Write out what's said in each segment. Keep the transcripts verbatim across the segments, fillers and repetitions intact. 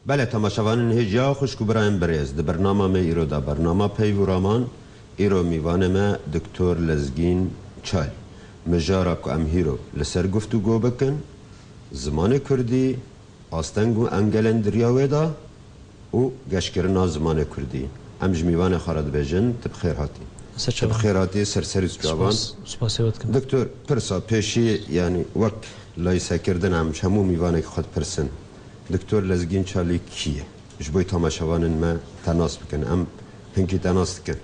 Belê, temaşevanên hêja xwişk û birayên birêz, di bernama me îro de, bernama Peyv û Raman, îro mîvanê me Doktor Lezgîn Çalî. Mijara ku em hîro li ser guftûgo bikin, zimanê kurdî, asteng û engelên di riya wê de û geşkirina zimanê kurdî. Em ji mîvanê xwe re dibêjin, tu bi xêr hatî. Ser Tu bi çavan. xêr hatî, ser serî çavan. Spas, spasê we dikim. Doktor, pirsa pêşî, yanî wek layîsekirdin, em ji hemû mîvanekî xwe dipirsin. Doktor Lezgîn Çalî kî ye? Ji bo temaşevanên me te nas bikin. Em hinkî te nas dikin.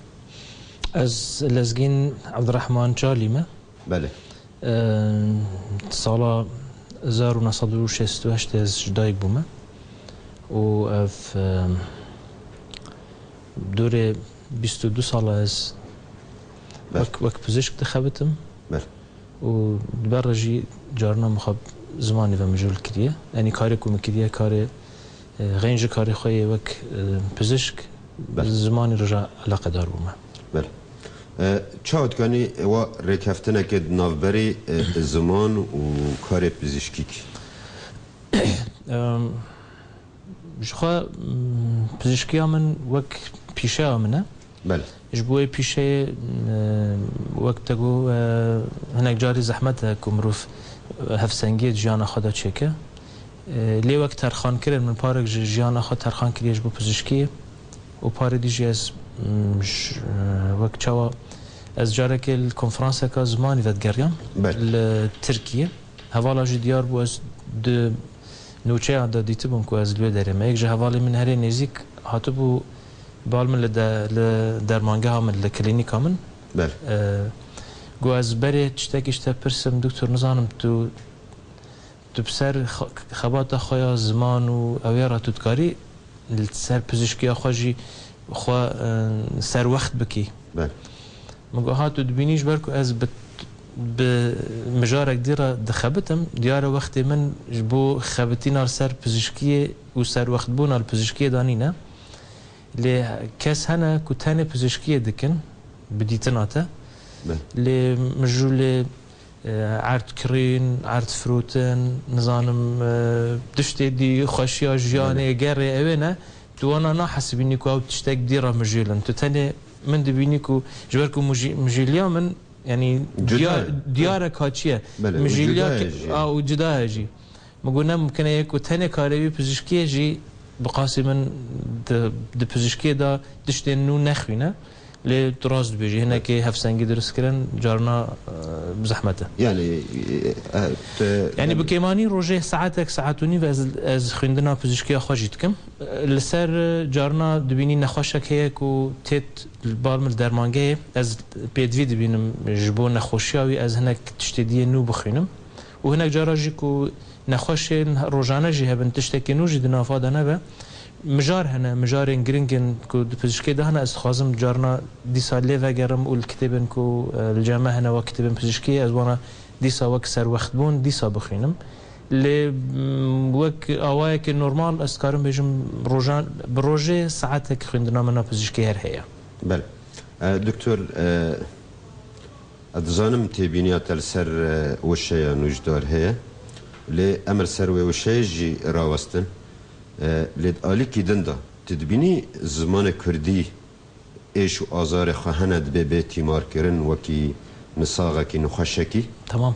Ez Lezgîn Ebdirehman Çalî me. Belê. Eee, sala hezar û neh sed û şêst û heşt ez ji dayik bûme. Û ev, eee, dorê bîst û du sala ez Belê. wek, wek pizişk dixebitim. Belê. Û di ber re jî carna min xwe zimanê ve mijûl kiriye. Yanî karê ku min kiriye, karê, e, xeyn ji karê xwe yê wek, e, pizişk Belê. zimanê re jî eleqedar bûme. Belê. E, çawa dikanî wa rêkeftinekê di navberî, e, ziman û karê pizîşkî kî? Em, Ji xwe, mm, pizîşkiya min wek pîşeya min e. Belê. Ji bo wê pîşeyê, mm, wek te got, e, hinek carî zehmet e ku mirov, e, hevsengiyê di jiyana xwe de çêke. E, lê wek terxankirin min parek ji jiyana xwe terxan kiriye ji bo pizîşkiyê û parê dî jî ez, mm, j-, e, wek çawa ez carekê li konferanseka zimanî vedigeriyam Belê. li Tirkiye. Hevala jî diyar bû, ez di nûçeyan de dîtibûm ku ez li wê derê me. Yek ji hevalên min herê nêzîk hatibû bal min li de-, li dermangeha min, li klînîka min. Belê. E, got, ez berê tiştekî ji te pirsim, doktor, nizanim tu, tu bi ser xe-, xebata xwe ya ziman û ew ê re tu dikarî li ser pizîşkiya xwe jî xwe, e, serwext bikî. Belê. Min got, ha tu dibînî ji ber ku ez bi, bi mijarek dî re dixebitim, diyar e wextê min ji bo xebitîna li ser pizîşkiyê û serwextbûna li pizîşkiyê de nîne. Lê kes hene ku tenê pizîşkiyê dikin, bi dîtina te. Belê. Lê mijûlê, e, erd kirîn, erd firotin, nizanim, e, tiştê dî, xweşiya jiyanê, Belê. gerê, ew ê ne. Tu wana nahesibînî ku ew tiştek dî re mijûl in. Tu tenê min dibînî ku ji ber ku mijî-, mijîliya min, yanî Cuda diya-, ye. diyar e ka çi ye. Belê, û Mijîliya cuda ye ke-, jî. a, û cuda ye jî. Min got, ne mimkin e, yek ku tenê karê wî pizîşkiyê jî bi qasî min di, di pizîşkiyê de tiştên nû nexwîne. Lê tu rast dibêjî, hinekî hevsengî dirust kirin, carna, e, zehmet e. Yanî, e, e, te, Yanî yanî bi kêmanî rojê saetek, saet û nîv ez, ez xwîndina pizîşkiya xwe jî dikim. Li ser, e, carna dibînî nexweşek heye ku têt li bal min li dermangehê, ez pêdivî dibînim ji bo nexweşiya wî ez hinek tiştê diyê nû bixwînim. Û hinek cara jî ku nexweşên rojane jî hebin, tiştekî nû jî di nava de nebe. Mijar hene, mijarên giring in ku di pizîşkê de hene, ez dixwazim carna dîsa lê vegerim û li kitêbên ku, e, li cem me hene, wek kitêbên pizîşkiyê, ez wana dîsa wek serwextbûn dîsa bixwînim. Lê, mm, wek awayekê normal ez dikarim bêjim rojan, bi rojê saetek xwîndina min a pizîşkê her heye. Belê. E, doktor, e, Ez dizanim têbîniya te li ser, e, wişeya nûjdar heye. Lê em li ser wê wişeyê jî rawestin. E, lê di alîkî din de tu dibînî zimanê kurdî êş û azarê xwe hene dibe bê tîmarkirin wekî misaxekî nexweşekî? Tamam.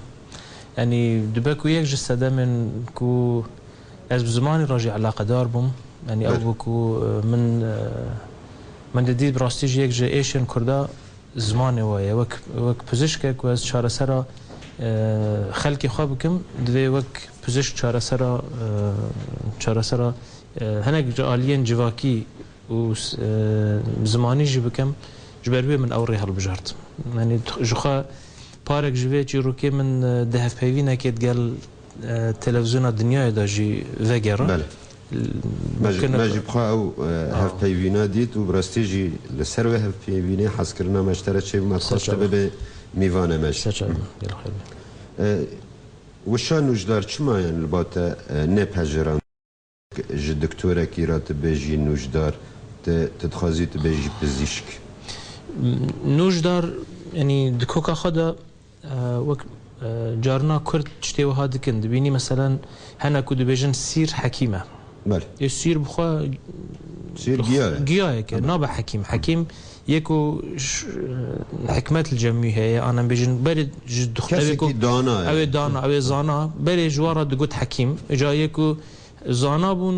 Yanî dibe ku yek ji sedemên ku ez bi zimanê re jî eleqedar bûm. Yanî ew Belê. bû ku, e, min, e, min didî bi rastî jî yek ji êşên kurda zimanê we ye. Wek, wek pizişkek ku ez çaresera, e, xelkê xwe bikim, divê wek pizişk çaresera, e, çaresera, e, hinek ji aliyên civakî û s-, e, zimanî jî bikim, ji ber wê min ew rê hilbijart. Yanî t-, ji xwe parek ji vê çîrokê min, e, di hevpeyvînekê digel, e, televîzyona dinyayê de jî vegera. Belê. Me jî, Mimkin e me ku jî bi xwe ew, e, Aa. hevpeyvîna dît û bi rastî jî li ser wê hevpeyvînê hezkirina me ji te re çêbû, me dixwest tu Serçe. bibê mîvanê me jî. Serçe. Gelxêr be. E, wişa nûjdar çima, yani, li ba te, e, nêpejirand? Ji doktorekî re tu bêjî nûjdar, tu, tu dixwazî tu bêjî pizîşk. Nûjdar, yanî di koka xwe de, e, wek, e, carina Kurd tiştê wiha dikin. Dibînî meselen hene ku dibêjin sîr hekîm e. Belê. Ê sîr bi xwe Sîr giya ye. Giyayek e, Tamam. nabe hekîm. Hekîm yê ku ş-, hikmet li cem wî heye, an em bêjin, berê ji dux-, ew ê ku Kesekî dana ye. ew ê dana, ew ê zana, berê ji wan re digot hekîm. Îca yê ku zana bûn,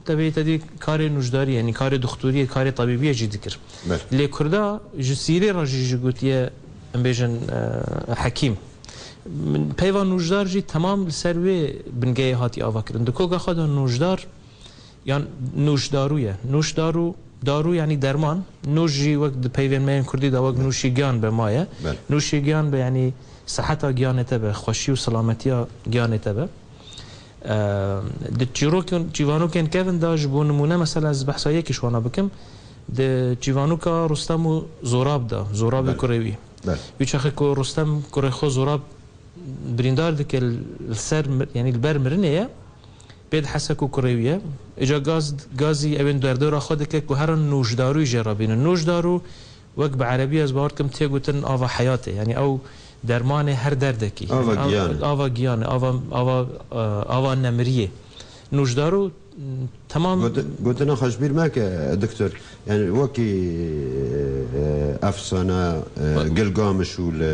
tevê te dî karê nûjdariyê, yanî karê dixtoriyê, karê tabîbiyê jî dikir. Belê. Lê Kurda ji sîrê re jî, jî gotiye, em bêjin, e, hekîm. Min peyva nûjdar jî temam li ser wê bingehê hatiye avakirin. Di koka xwe de nûjdar yan nûşdarû ye. Nûşdarû, darû yanî derman. Nûş jî wek di peyvên me yên kurdî de wek Belê. nûşî giyan be maye. Belê. Nûşî giyan be, yanî siheta giyanê te be, xweşî û silametiya giyanê te be. Eee, di çîrokên, çîvanokên kevin de, ji bo nimûne, mesela, ez behsa yekî ji wana bikim, di çîvanoka Rustem û Zorab de, Zorabê Belê. kurê wî. Belê. Wî çaxê ku Rustem kurê xwe Zorab birîndar dike li ser mir-, yanî li ber mirinê ye, pê dihese ku kurê wî ye. Îca gaz, gazî ewên derdora xwe dike ku herin nûjdarûyî jê re bînin. Nûjdarû wek bi erebî ez bawer dikim tê gotin ava heyatê. Yanî ew dermanê her derdekî. Ava Yanî av-, giyanê. ava giyanê, ava, ava, e, ava nemiriyê. Nûjdarû, m, temam Gotin-, gotina xwe ji bîr meke, doktor. Yani wekî, e, efsane, e, Gilgamiş û li,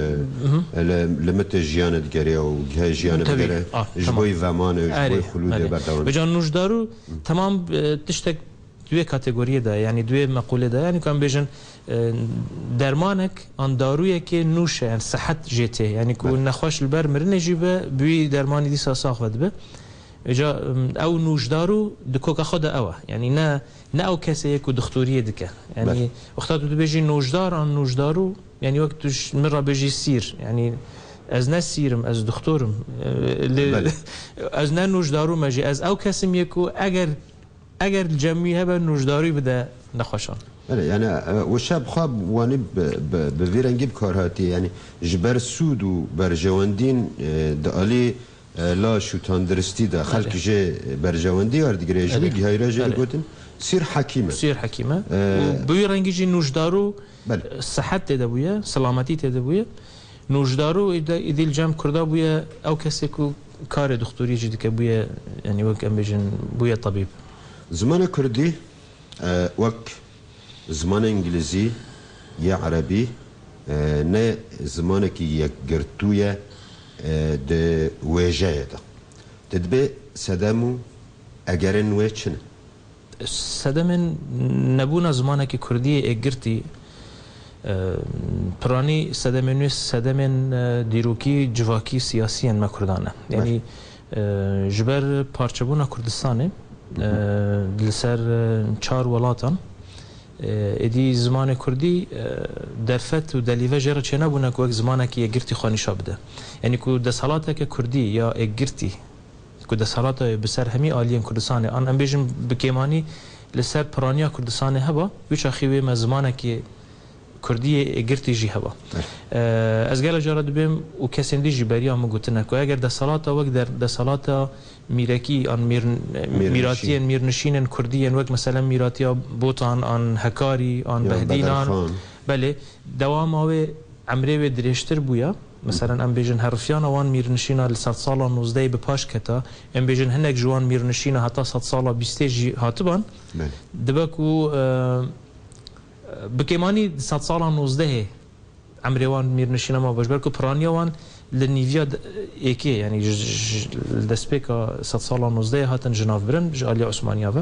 li, li mitê jiyane digere û gihê jiyane Tabii. digere. Ah, Ji tamam. bo yî vemanê, ji bo Erê, yî xulûdê erê. berdewam. Vêca nûjdarû temam, e, tiştek di wê kategoriyê de, yani di wê meqûlê de, yani ku em bêjin, e, dermanek an darûyekê nûş e, yani sihet jê tê. Yani ku Belê. nexweş li ber mirinê jî be, bi wî dermanî dîsa sax ve dibe. Îca, em, ew nûjdarû di koka xwe de ew e. Yanî ne, ne ew kesê ye ku dixtoriyê dike. Yanî Belê. wexta tu dibêjî nûjdar an nûjdarû, yanî wek tu ji min re bêjî sîr. Yanî ez ne sîr im, ez dixtor im. E, lê Belê. ez ne nûjdarû me jî. Ez ew kes im yê ku eger, eger li cem wî hebe nûjdarî bide nexweşan. Belê, yani, e, û şe bi xwe wanî bi, bi, bi vî rengî bi kar hatiye. Yani ji ber sûd û berjewendîn, e, di alî e, laş û tanduristî de xelk Belê. jê berjewendî werdigire, ji wî Belê. gihayî re jê Belê. digotin sîr hekîm e. Sîr hekîm e. E, Û bi wî rengî jî nûjdarû Belê. sihet tê de bûye, selametî tê de bûye. Nûjdarû îde-, îdî li cem Kurda bûye ew kesê ku karê dixtorî jî dike, bûye, yanî wek em bêjin, bûye tabîb. Zimanê Kurdî, e, wek Zimanê îngilîzî ya erebî, e, ne zimanekî yekgirtû ye, e, di wêjeyê de. Tu dibê sedem û egerên wê çi ne? Sedemên nebûna zimanekî kurdî yê êkgirtî, e, piranî sedemên wê sedemên, e, dîrokî, civakî, siyasî yên me kurdan e. Yanî, Baş. e, ji ber parçebûna Kurdistanê, Hı hı. e, li ser, e, çar welatan, E, êdî zimanê kurdî, e, derfet û delîve jê re çênebûne ku wek zimanekî yekgirtî xwe nîşa bide. Yanî ku desthilateke kurdî ya yekgirtî, ku desthilata bi ser hemî aliyên Kurdistanê, an em bêjin bi kêmanî li ser piraniya Kurdistanê heba, wî çaxî wê me zimanekî kurdî yê yekgirtî jî heba. Evet. E, ez gelek cara dibêm û kesên dî jî beriya min gotine ku eger desthilata wek der-, desthilata mîrekî, an mîr-, Mîrnişîn. mîratiyên, mîrnişînên kurdî yên wek, meselen, mîratiya Botan, an Hekarî, an Ya Behdînan. Bedelxan. Belê, dewama wê, emrê wê dirêjtir bûya. Meselen, em bêjin, herifiyana wan mîrnişîna li sedsala nozdehê bi paş keta. Em bêjin, hinek ji wan mîrnişîna heta sedsala bîstê jî hatiban. Belê. Dibe ku, e, bi kêmanî sedsala nozdehê emrê wan mîrnişîna ma, ji ber ku piraniya wan li nîviya de-, êkê, yanî ji, ji, li destpêka sedsala nozdehê hatin ji nav birin, ji aliya Osmaniya ve.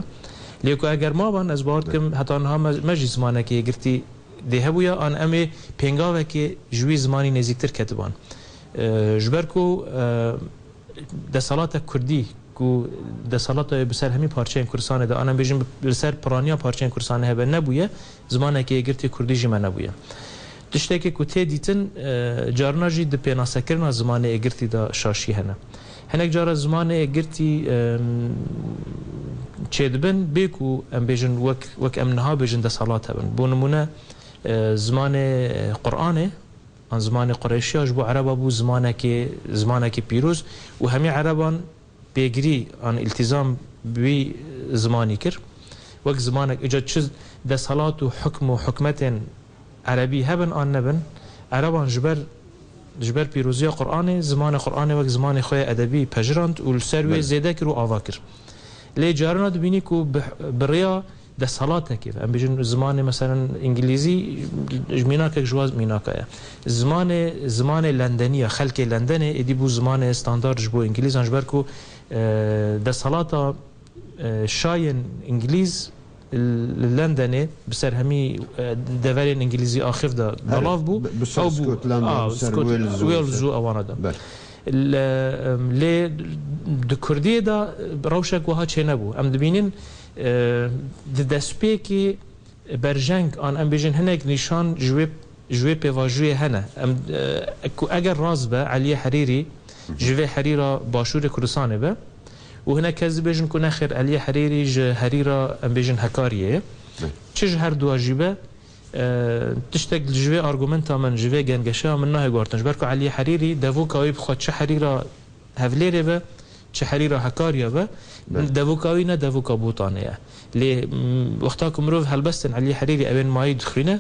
Lê ku eger maban, ez bawer dikim, heta niha me, me jî zimanekê yekgirtî dê hebûya, an em ê pêngavekê ji wî zimanî nêzîktir ketiban. E, ji ber ku, e, desthilata kurdî ku desthilata wê bi ser hemî parçeyên Kurdistanê de, an em bêjin, li ser piraniya parçeyên Kurdistanê hebe nebûye, zimanekî yekgirtî kurdî jî me nebûye. Tiştekê ku tê dîtin, e, carina jî di pênasekirina zimanê yekgirtî de şaşî hene. Hinek cara zimanê yekgirtî, e, çêdibin, bê ku em bêjin wek, wek em niha bêjin desthilat hebin. Bo nimûne, e, zimanê Quranê, an zimanê Qureyşiya ji bo Ereba bû zimanekê, zimanekî pîroz û hemî Ereban pêgirî an îltîzam bi wî zimanî kir. Wek zimanek, îca çi desthilat û hukm û hukmetên Erebî hebin an nebin, Ereban ji ber, ji ber pîroziya Qur'anê, zimanê Qur'anê wek zimanê xwe yê edebî pejirand û li ser wê Belê. zêde kir û ava kir. Lê carina dibînî ku bi, bi rêya desthilatekê ve, em bêjin zimanê, meselen, îngilîzî ji mînakek ji wan mînaka ye. Zimanê, zimanê lendenî ya xelkê Lendenê êdî bû zimanê standard ji bo îngilîzan, ji ber ku, e, desthilata, e, şayên îngilîz li Lendenê bi ser hemî, e, deverên îngilîzî axif de belav bû. Bi, bi ser Ew bû, Scotland, a, bi ser Scot-, Wales û Wales û ewana de. Lê di kurdiyê de rewşek wiha çênebû. Em dibînin, e, di destpêkê berjeng an em bêjin hinek nîşan ji wê, ji wê pêvajoyê hene. Em, e, ku eger rast be, Eliyê Herîrî ji vê herîra Başûrê Kurdistanê be û hinek kes dibêjin ku nexêr, Eliyê Herîrî ji herîra, em bêjin, Hekariyê ye. Çi ji her dua jî be, e, tiştek ji vê argumenta min, ji vê gengeşeya min nahê guhartin. Ji ber ku Eliyê Herîrî devoka wî bi xwe çi herîra Hevlêrê be, çi herîra Hekarya be, devoka wî ne devoka Botanê ye. Lê, m, wexta ku mirov helbestên Eliyê Herîrî ewên mayî dixwîne,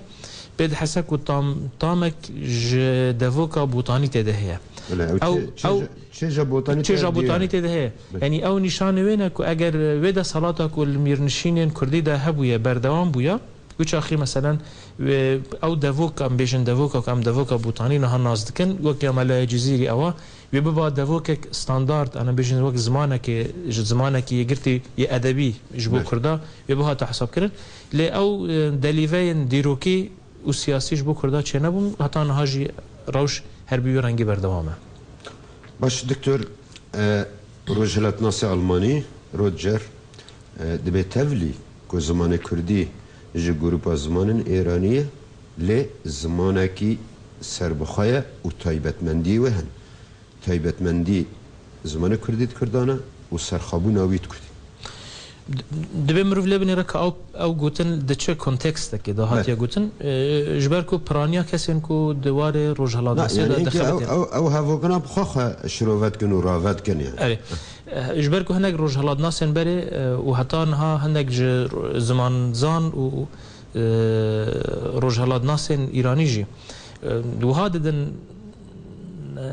pê dihese ku tam, tamek ji devoka Botanî tê de heye. Ew çêja Botanî tê de heye. Yanî ew nîşanê wê ne ku eger wê desthilata ku li mîrnişînên kurdî de hebûye, berdewam bûya, wî çaxî, meselen, wê ew devoka, em bêjin devoka ku em devoka Botanî niha nas dikin, wek ya Melaya Cizîrî ewa, wê biba devokek standard, em bêjin wek zimanekê, ji zimanekî yê girtî yê edebî ji bo kurda wê bihata hesabkirin. Lê ew, e, delîveyên dîrokî û siyasî ji bo kurda çênebûn, heta niha jî rewş her bi wî rengî berdewam e. Baş, Doktor, e, rojhilatnasê Almanî, Roger, e, dibê tevlî ku zimanê kurdî ji grûpa zimanên êranî ye, lê zimanekî serbixwe ye û taybetmendiyê wê hene. Taybetmendî zimanê kurdî di kurdan e û serxwebûna wî di kurdî. Di-, divê mirov lê binêre ka ew, ew gotin di çi kontekstekê de hatiye gotin. E, ji ber ku piraniya kesên ku di warê rojhilatnasê de dixebitin. Ew, ew, ew hevokina bi xwe xwe şirove dikin û rave dikin yani. Erê. E, ji ber ku hinek rojhilatnasên berê, e, û heta niha hinek ji ro-, zimanzan û, e, rojhilatnasên îranî jî, e, wiha didin, e,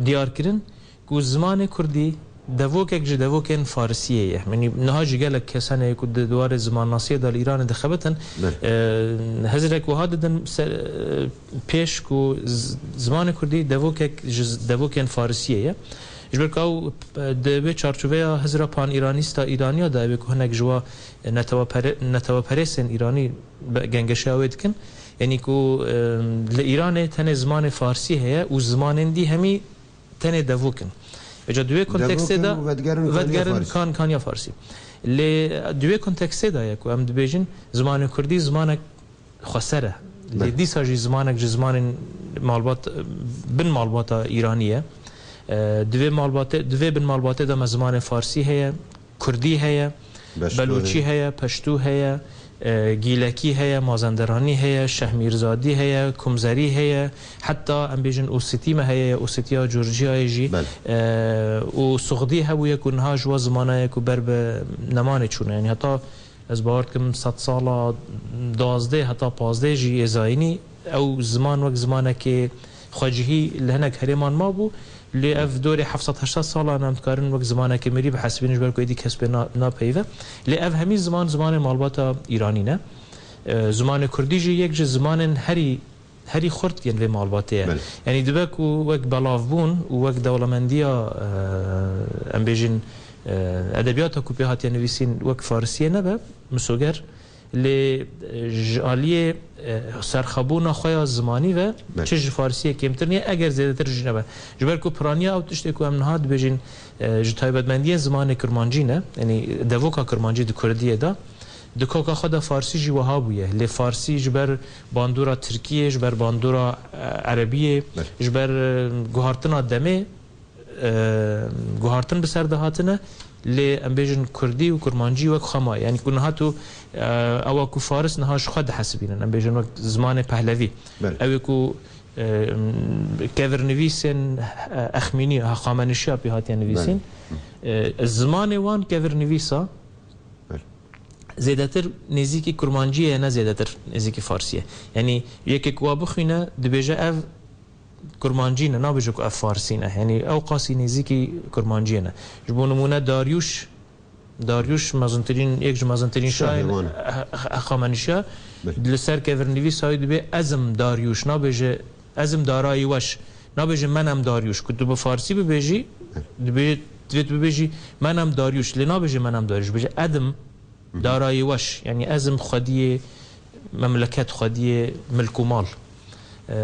diyar kirin ku zimanê kurdî devokek ji devokên farisiyê ye. Yanî niha jî gelek kes hene ku di, di warê zimannasiyê de li Îranê dixebitin. E, hizrek wiha didin ser, e, pêş ku z-, zimanê kurdî devokek ji z-, devokên farisiyê ye. Ji ber ku ew, e, di wê çarçoveya hizra pan-îranîsta Îraniya de, ew ê ku hinek ji wa netewepere-, neteweperêsên Îranî be-, gengeşeya wê dikin. Yanî ku, e, li Îranê tenê zimanê farsî heye û zimanên dî hemî tenê devok in. Vêca di wê kontekstê de vedigerin kan-, kaniya farsî. Lê di wê kontekstê de ye ku em dibêjin zimanê kurdî zimanek xweser e. Lê dîsa jî zimanek ji zimanên malbat, bin malbata Îranî ye. E, di vê malbatê, di vê bin malbatê de me zimanê farsî heye, kurdî heye, beloçî heye, peştû heye, e, gîlekî heye, mazenderanî heye, şehmîrzadî heye, kumzerî heye, heta em bêjin osetî me heye, ya Osetiya Curciyayê jî, e, û suxdî hebûye ku niha ji wa zimana ye ku ber bi nemanê çûne. Yanî heta ez bawer dikim sed sala duwazdeh heta pazdeh jî yê zayînî ew ziman wek zimanekê xwecihî li hinek herêman mabû, lê ev dorê heft sed heşt sed salan em dikarin wek zimanekê mirî bihesibînin, ji ber ku êdî kes pê na-, napeyive. Lê ev hemî ziman, zimanê malbata Îranî ne. E, zimanê kurdî jî yek ji zimanên herî, herî xurt yên vê malbatê ye. Belê. Yanî dibe ku wek belavbûn û wek dewlemendiya, e, em bêjin, e, edebiyata ku pê hatiye nivîsîn wek farisiyê nebe, misoger, lê, e, ji aliyê, e, serxwebûna xwe ya zimanî ve çi ji farsiyê kêmtir niye, eger zêdetir jî nebe. Ji ber ku piraniya ew tiştê ku em niha dibêjin, e, ji taybetmendiyên zimanê kirmancî ne, yanî devoka kirmancî di kurdiyê de, di koka xwe de farsî jî wiha bûye. Lê farsî ji ber bandora tirkiyê, ji ber bandora, e, erebiyê, ji ber, e, guhartina demê, e, guhartin bi ser de hatine, lê em bêjin kurdî û kurmancî wek xwe maye. Yanî ku niha tu, e, ewa ku faris niha ji xwe dihesibînin. Em bêjin wek zimanê pehlevî. Belê. Ew ê ku, e, kevirnivîsên, e, exmînî, hexamenişiya pê hatiye nivîsîn. Belê. E, zimanê wan kevirnivîsa zêdetir nêzîkî kurmancî ye, ne zêdetir nêzîkî farsî ye. Yanî yekê ku wa bixwîne, dibêje ev Kurmancî ne, nabêje ku ev farsî ne. Yanî ew qasî nêzîkî kurmanciyê ne. Ji bo nimûne Daryûş, Daryûş mezintirîn, yek ji mezintirîn şahên Şahê wan. he-, he-, Heqemenîşa. Belê. Li ser kevirnivîsa wî dibê ez im Daryûş, nabêje ez im Darayî Weş. Nabêje menem Daryûş. Ku tu bi farsî bibêjî, Belê. dibê, divê tu bibêjî menem Daryûş. Lê nabêje menem Daryûş, bêje edim Darayê weş, yanî ez im xwediyê memleket, xwediyê milk û mal. Eee,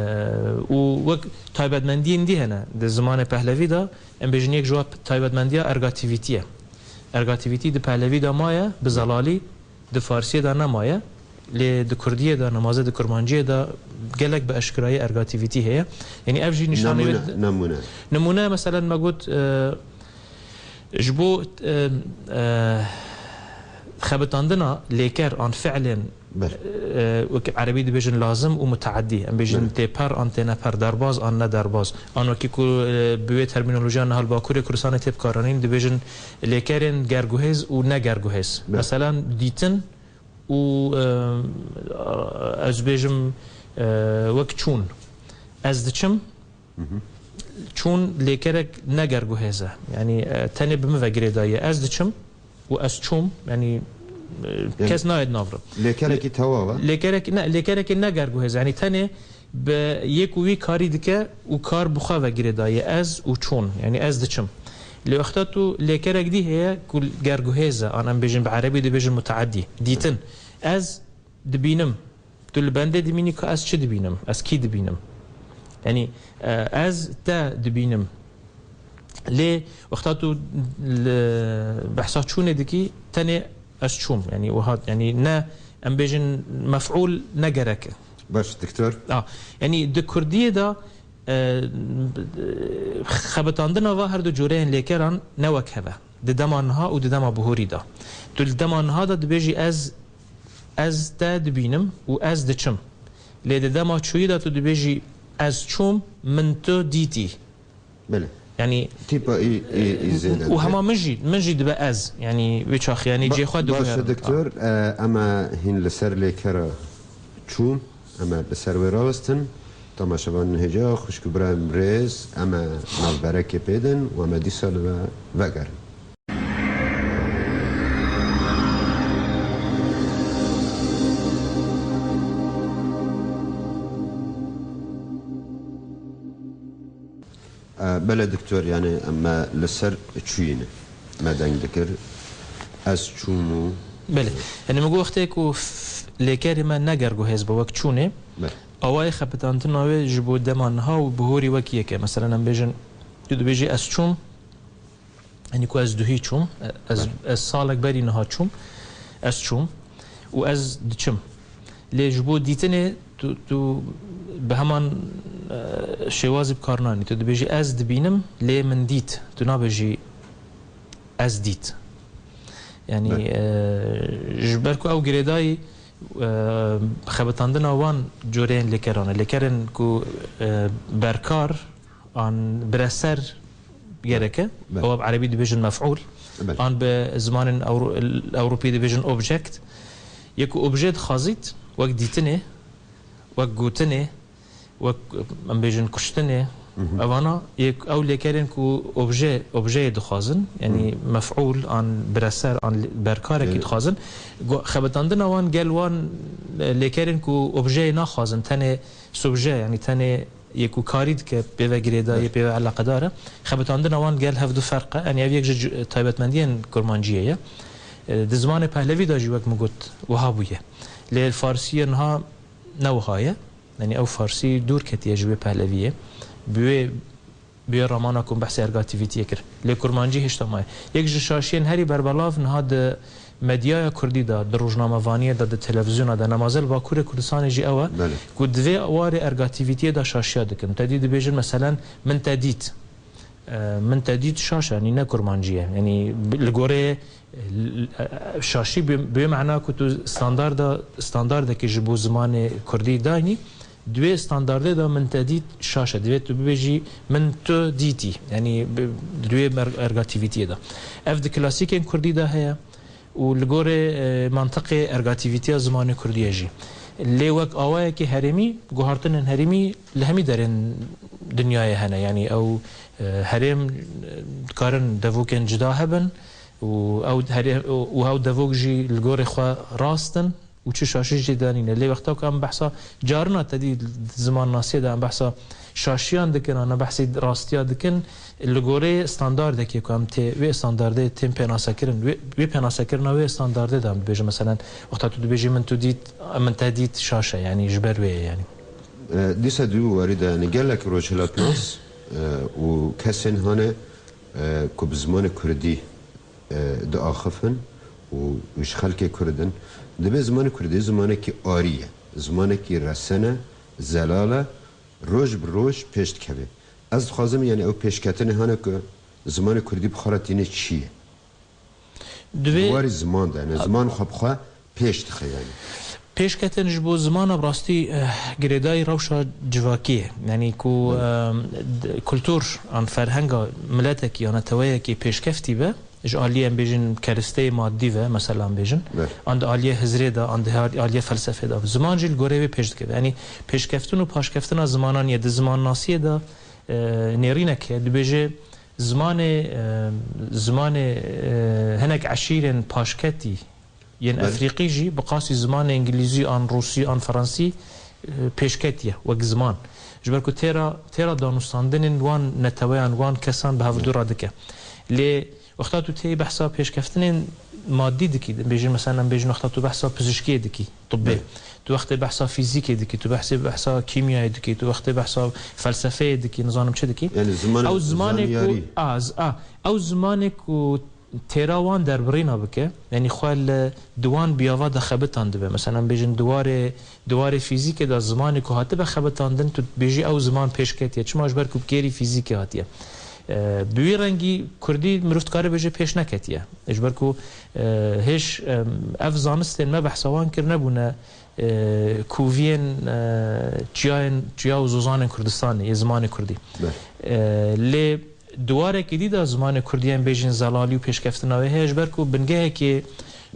û wek taybetmendiyên dî hene di zimanê pehlevî de, em bêjin yek ji wan taybetmendiya ergativîtî ye. Ergativîtî di pehlevî de maye, bi zelalî, di farsiyê de nemaye, lê di kurdiyê de, nemaze di kurmanciyê de gelek bi eşkirayî ergativîtî heye. Yanî ev jî nîşanê wê Nemûne, nemûne. Nimûne, meselen, me got, eee, Ji bo, e, e, xebitandina lêker an fiilên, Ber. e, wek erebî dibêjin lazim û mutaedî, em bêjin Ber. têper an têneper, derbaz an ne derbaz, an wekî ku, e, bi wê termînolojiya niha li Bakurê Kurdistanê tê bikaranîn, dibêjin lêkerên gerguhêz û ne gerguhêz. Ber. Meselan, dîtin û, e, ez bêjim, e, wek çûn. Ez diçim, Çûn lêkerek ne gerguhêz e. Yanî, e, tenê bi min ve girêdayî ye. Ez diçim û ez çûm. Yanî, e, Yanî kes nayê di nav re. Lêkerekî tewav e? Lêkerek, ne, lêkerekê ne gerguhêz e. Yanî tenê bi yek û wî karî dike û kar bi xwe ve girêdayî ye. Ez û çûn. Yanî ez diçim. Lê wexta tu lêkerek dî heye ku gerguhêz e. An em bêjin bi erebî dibêjin mutaedî. Dîtin. Ez dibînim. Tu li bendê dimînî ka ez çi dibînim? Ez kî dibînim? Yanî, e, ez te dibînim. Lê wexta tu li behsa çûnê dikî, tenê ez çûm. Yanî wiha, yanî ne, em bêjin mef'ûl ne gerek e. Baş, doktor. A, yanî di kurdiyê de, e, xebitandina va her du cureyên lêkeran ne wek hev e. Di dema niha û di dema bihorî de. Tu li dema niha de dibêjî ez, ez te dibînim û ez diçim. Lê di dema çûyî de tu dibêjî ez çûm, min tu dîtî. Belê. Yanî Tîpa î, î, î zêde û dibe. hema min jî, min jî dibe ez. Yanî wê çaxî, yanî Ba-, cihê xwe baş e, dibûne. doktor, e, em ê hîn li ser lêkera çûn, em ê li ser wê rawestin. Temaşevanên hêja, xwişk û birayên birêz, em ê navberekê pê din û em ê dîsa li we vegerin. E, belê doktor, yanî em me li ser çûyî ne. Me deng dikir. Ez çûm û Belê. Yanî min got wextê ku f-, lêkerê me ne gerguhêz be wek çûnê, Belê. awayê xebitantina wê ji bo dema niha û bihorî wek yek e. Meselen em bêjin, tu dibêjî ez çûm, Yanî ku ez duhî çûm, ez, Ber. ez salek berî niha çûm, ez çûm û ez diçim. Lê ji bo dîtinê tu, tu bi heman, e, şêwazî bi kar nanî. Tu dibêjî ez dibînim, lê min dît. Tu nabêjî ez dît. Yanî, Ber. e, ji ber ku ew girêdayî, e, xebitandina wan cureyên lêkeran e. Lêkerên ku, e, berkar an bireser gerek e. Belê. Ewa bi erebî dibêjin mef'ûl. Belê. An bi zimanên Ewro-, Ewropî dibêjin object. Yek ku obje dixwazît, wek dîtinê, wek gotinê, wek, em bêjin kuştinê, Mhm. evana yek ew lêkerên ku obje, objeyê dixwazin, yanî Mhm. mef'ûl an bireser an berkarekî Belê. dixwazin. Go-, xebitandina wan gel wan, e, lêkerên ku objeyê naxwazin, tenê subje, yanî tenê yê ku karî dike, pê ve girêdayî, Ber. pê ve eleqedar e. Xebitandina wan gel hevdu ferq e. Yanî ev yek ji cu-, taybetmendiyên kurmanciyê ye. E, di zimanê pehlevî de jî wek min got wiha bûye. Lê li farsiyê niha ne wiha ye. Yanî ew farsî dûr ketiye ji wê pehleviyê. Bi wê, bi wê ramana ku min behsê ergativîtiyê kir. Lê kurmancî hêşta maye. Yek ji şaşiyên herî berbelav niha di medyaya kurdî de, di rojnamevaniyê de, di televîzyona de, nemaze li Bakurê Kurdistanê jî ew e Belê. ku di vê warê ergativîtiyê de şaşiya dikin. Te dî dibêjin, meselen, min te dît. E, min te dît şaş e, yanî ne kurmancî ye. Yanî bi-, li gorê, e, l-, e, şaşî bi, bi wê mena ku tu standarda, standardekî ji bo zimanê kurdî daynî, di wê standardê de min te dît şaş e. Divê tu bibêjî min tu dîtî. Yanî bi, di wê mer-, ergativîtiyê de. Ev di klasîkên kurdî de heye û li gorê, e, mantiqê ergativîtiya zimanê kurdî ye jî. Lê wek awayekî herêmî, guhartinên herêmî li hemî derên dinyayê hene. Yanî ew, e, herêm, e, dikarin devokên cuda hebin û ew herê-, û ew devok jî li gorê xwe rast in û çi şaşî jê de nîne. Lê wexta ku em behsa carina te dî di zimannasiyê de em behsa şaşiyan dikin, an behsî rastiya dikin, li gorê standardekê ku em tê, wê standardê tên pênasekirin, wê, wê pênasekirina wê standardê de em dibêjin. Meselen, wexta tu dibêjî min tu dît, min te dît şaş e, yanî ji ber wê ye, yanî. E, dîsa di wî warî de, yanî gelek rojhilatnas, e, û kesên hane, e, ku bi zimanê kurdî, e, diaxifin û ji xelkê kurd in, dibê zimanê kurdî zimanekî arî ye, zimanekî resen e, zelal e, roj bi roj pêş dikeve. Ez dixwazim, yanî ew pêşketinê hane ku zimanê kurdî bi xwe re tîne çi ye? Di Divê warî ziman de, yanî ziman xwe bi xwe pêş dixe, yanî. Pêşketin ji bo zimana bi rastî, eh, girêdayî rewşa civakî ye. Yanî ku, Belê. eh, d-, kultur an ferhenga miletekî ya neteweyekî pêşkeftî be, ji aliyê em bêjin keristeyê madî ve, mesela em bêjin, Belê. an di aliyê hizrê de, an di har-, aliyê felsefê de. Ziman jî li gorê wê pêş dikeve. Yanî pêşkeftin û paşkeftina zimanan ye di zimannasiyê de, e, nêrînek heye. Dibêje zimanê, e, zimanê, e, hinek eşîrên paşketî yên Belê. Efrîqî jî bi qasî zimanê îngilîzî an rûsî an fransî, e, pêşketiye wek ziman. Ji ber ku têra, têra danûstandinên wan neteweyan, wan kesan bi hevdû re dike. Lê wexta tu têyî behsa pêşkeftinên madî dikî, bêjin, mesela em bêjin wexta tu behsa pizişkiyê dikî, tibbê, Belê. tu wextê behsa fîzîkê dikî, tu behsê behsa kîmyayê dikî, tu wextê behsa felsefeyê dikî, nizanim çi dikî. Yanî zimanê Ew zimanê ku, zanyarî. a, z-, a, ew zimanê ku têra wan derbirîna bike, yanî xwe li di wan biyava de xebitan dibe. Mesela em bêjin di warê, di warê fîzîkê de zimanê ku hatibe xebitandin, tu dibêjî ew ziman pêş ketiye. Çima? Ji ber ku bi kêrî fîzîkê hatiye. E, bi wî rengî kurdî mirov dikare bêje pêş neketiye. Ji ber ku, e, hêj, e, ev zanistên me behsa wan kir nebûne, e, kûviyên, e, çiyayên, çiya û zozanên Kurdistanê, yê zimanê kurdî. Be. E, lê di warekî dî de zimanê kurdî em bêjin zelalî û pêşkeftina wê heye, ji ber ku bingehekê,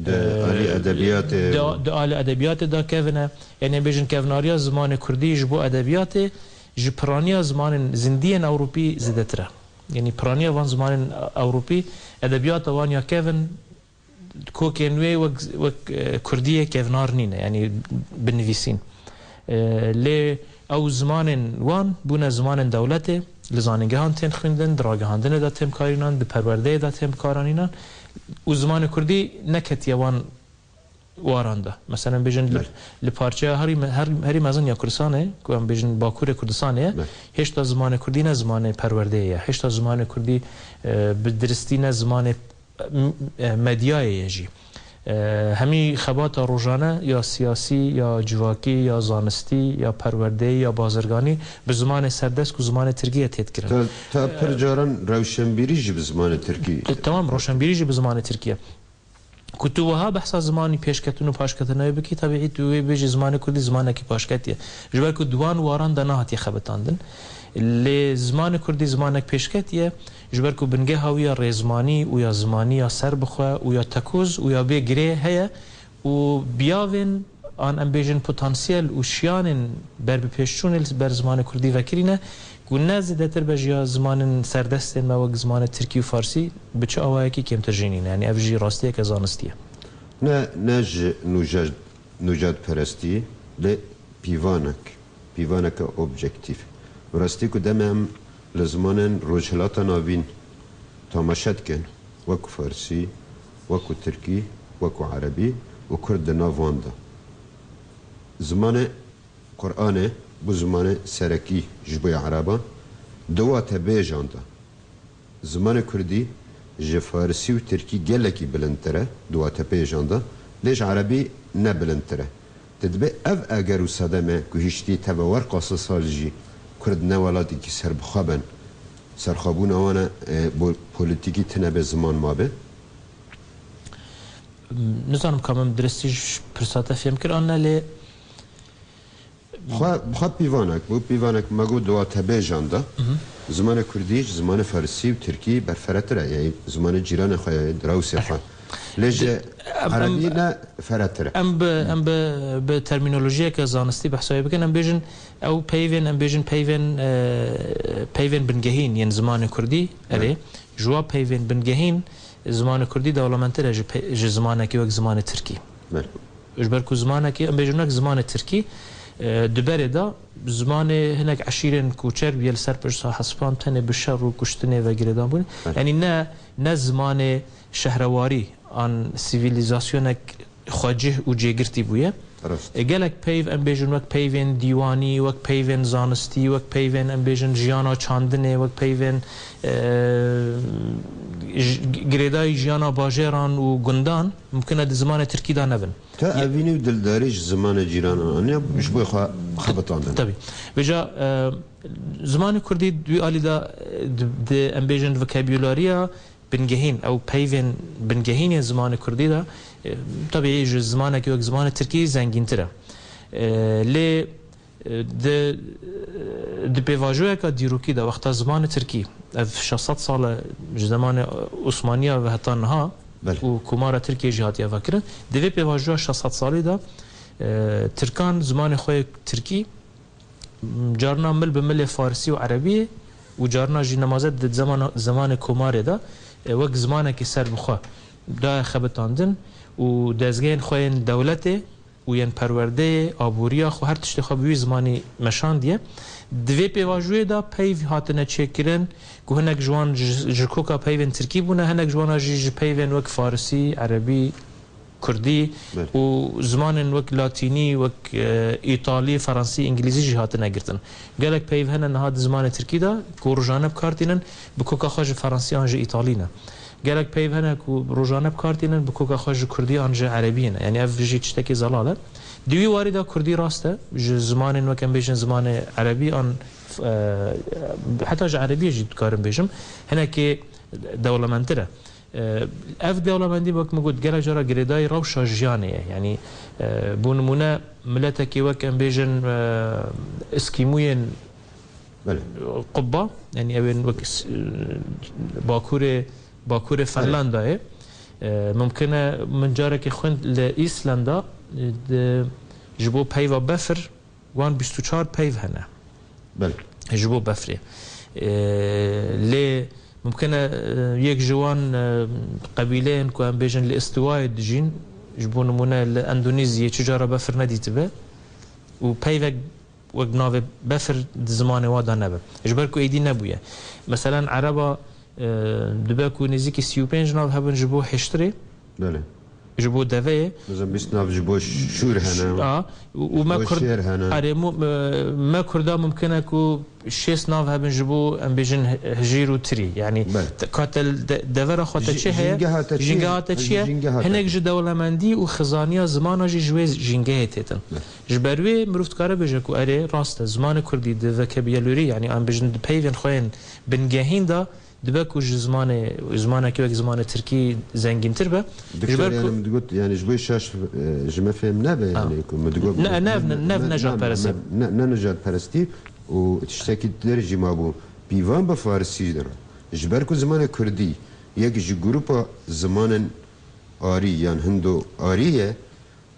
Di e, alî edebiyatê di, di alî edebiyatê de kevin e. Yanî em bêjin kevnariya zimanê kurdî ji bo edebiyatê ji piraniya zimanên zindiyên Ewropî zêdetir e. Yanî piraniya van zimanên Ewropî, edebiyata wan ya kevin, kokên wê wek, wek, e, kurdiyê kevnar nîne, yanî binivîsîn. E, lê ew zimanên wan bûne zimanên dewletê, li zanîngehan tên xwîndin, di ragihandinê de tên bikarînan, di perwerdeyê de tên bikaranînan û zimanê kurdî neketiye wan waran de. Meselen bêjin li, Belê. li parçeya herî me-, her-, herî mezin ya Kurdistanê, ku em bêjin Bakurê Kurdistanê ye, Belê. hêşta zimanê kurdî ne zimanê perwerdeyê ye. Hêşta zimanê kurdî, e, bi diristî ne zimanê m-, e, medyayê ye jî. E, hemî xebata rojane ya siyasî, ya civakî, ya zanistî, ya perwerdeyî, ya bazirganî bi zimanê serdest ku zimanê tirkî ye tê dikirin. Te, te pir caran rewşenbîrî jî bi zimanê tirkî. Te, temam, rewşenbîrî jî bi zimanê tirkî ye. Ku tu wiha behsa zimanî pêşketin û paşketina wê bikî, tebîî tu wê bêjî zimanê kurdî zimanekî paşketî ye. Ji ber ku di wan waran de nehatiye xebitandin. Lê zimanê kurdî zimanek pêşketî ye, ji ber ku bingeha wî ya rêzmanî û ya zimanî ya serbixwe û ya tekoz û ya bê girê heye û biyavên an em bêjin potansiyel û şiyanên berbipêşçûnê li ber zimanê kurdî vekirî ne, ku ne zêdetir be ji ya zimanên serdestên me wek zimanê tirkî û farsî, bi çi awayekî kêmtir jî nîne. Yanî ev jî rastiyeke zanistî ye. Ne, ne ji nûja-, nûjadperestî, lê pîvanek, pîvaneke objektîf. Bi rastî ku demê em li zimanên Rojhilata Navîn tamaşe dikin, wekû farsî, wekû tirkî, wekû erebî û kurd di nav wan de. Zimanê Qur'anê bû zimanê serekî ji bo ya Ereban. Di watebêjan de zimanê kurdî ji farisî û tirkî gelekî bilindtir e, di watebêjan de, lê ji erebî ne bilindtir e. Te dibê ev eger û sedem e ku hiştî teve werqa sed sal jî kurd ne welatekî serbixwe bin, serxwebûna wan e, e, bo-, polîtîkî tune bê, ziman mabe? Nizanim ka min bi diristî ji pirsa te fêm kir an ne, lê Xwe, xwe pîvanek bû, pîvanek me got di watebêjan de Mhm. zimanê kurdî ji zimanê farisî û tirkî berferetir e, yanî zimanê cîranê xwe ye, di rewsê xwe. Lê ji Di-, Em, em, Erebî ne ferehtir e. Em bi, em bi, bi termînolojiyeke zanistî behsa wê bikin. Em bêjin, ew peyvên, em bêjin peyvên, e, peyvên bingehîn yên zimanê kurdî, erê. Evet. Ji wa peyvên bingehîn zimanê kurdî dewlementtir e ji pe-, ji zimanekî wek zimanê tirkî. Belê. Ji ber ku zimanekî, em bêjin wek zimanê tirkî, e, di berê de zimanê hinek eşîrên koçer bûye li ser pişta hespan tenê bi şer û kuştinê ve girêdan bûne. Evet. Yanî ne, ne zimanê şehrewarî an sivîlîzasyonek xwecih û cêgirtî bûye. Rast. E, gelek peyv, em bêjin, wek peyvên dîwanî, wek peyvên zanistî, wek peyvên, em bêjin, jiyana çandinê, wek peyvên, e, j-, girêdayî jiyana bajêran û gundan, mimkun e di zimanê tirkî de nebin. Te Ye- evînî û dildarî ji zimanê cîranan aniya, ji bo xwe xebitandin. Tabî. Vêca, e, zimanê kurdî di wî alî de, e, di, di, em bêjin, vokabulariya bingehîn, ew peyvên bingehîn yên zimanê kurdî de, e, tabî ji zimanekî wek zimanê tirkî zengîntir e. E, lê, e, di, di pêvajoyeka dîrokî de, wexta zimanê tirkî, ev şeş sed sal e ji zemanê Osmaniya ve heta niha Belê. û Komara Tirkiyê jî hatiye vekirin. Di vê pêvajoya şeş sed salî de, e, tirkan zimanê xwe yê tirkî carna mil bi milê farisî û erebiyê û carna jî nemaze di zemana, zemanê komarê de, e, wek zimanekî serbixwe daye xebitandin û dezgehên xwe yên dewletê û yên perwerdeyê, aboriya xwe, her tiştê xwe bi wî zimanî meşandiye. Di vê pêvajoyê de peyv hatine çêkirin ku hinek ji wan ji, ji koka peyvên tirkî bûne, hinek ji wana jî ji peyvên wek farisî, erebî, kurdî Belê. û zimanên wek latînî, wek, e, îtalî, feransî, îngilîzî jî hatine girtin. Gelek peyv hene niha di zimanê tirkî de ku rojane bi kar tînin, bi koka xwe ji feransî an ji îtalî ne. Gelek peyv hene ku rojane bi kar tînin, bi koka xwe ji kurdî an ji erebiyê ne. Yanî ev jî tiştekî zelal e. Di wî warî de kurdî rast e, ji zimanên wek em bêjin zimanê erebî an, e, heta ji erebiyê jî dikarim bêjim, hinekê dewlementtir e. E, ev dewlemendî, wek min got, gelek cara girêdayî rewşa jiyanê ye. Yanî, e, bo nimûne, miletekî wek em bêjin, e, Eskîmûyên Belê. Qubba, yanî ew ên wek s-, e, Bakurê, Bakurê Belê. Finlandayê. E, mimkin e min carekê xwend li Îslanda, e, di, ji bo peyva befir, wan bîst û çar peyv hene. Belê. Ji bo befrê. E, lê mimkin e, e, yek ji wan, e, qebîleyên ku em bêjin li îstiwayê dijîn, ji bo nimûne li Endoneziyê çi cara befir nedîtibe û peyvek wek navê befir di zimanê wa de nebe. Ji ber ku êdî nebûye. Meselen, ereba, e, dibe ku nêzîkî sî û pênc nav hebin ji bo hêştirê. Belê. Ji bo deveyê. Mesela bîst nav ji bo şûr hene. A, û, û me Bo Kurd, şêr hene. Erê, mu-, me, me Kurda mimkin e ku şêst nav hebin ji bo, em bêjin, hi-, hijîr û tirî. Yanî Belê. te-, ka te li de-, devera xwe te Jî-, çi heye? Jîngeha te çi ye? Jîngeha te çi ye? Jîngeha te Hinek çi? Ji dewlemendî û xizaniya zimana jî ji wê jîngehê têtin. Belê. Ji ber wê mirov dikare bêje ku erê, rast e, zimanê kurdî di vokabulorî, yanî em bêjin di peyvên xwe yên bingehîn de dibe ku ji zimanê, zimanekî wek zimanê tirkî zengîntir be. Ji Doktor, ber ku yanî min digot, yanî ji bo şaş, e, ji me fêm nebe, Ha. yanî ku min digot Ne, ne, ne, ne, ne, ne, nejadperestî. ne, ne, ne nejadperestî û tiştekî dir jî mabû. Pîvan bi farisî jî re. Ji ber ku zimanê kurdî yek ji grupa zimanên arî yan hindo-arî ye,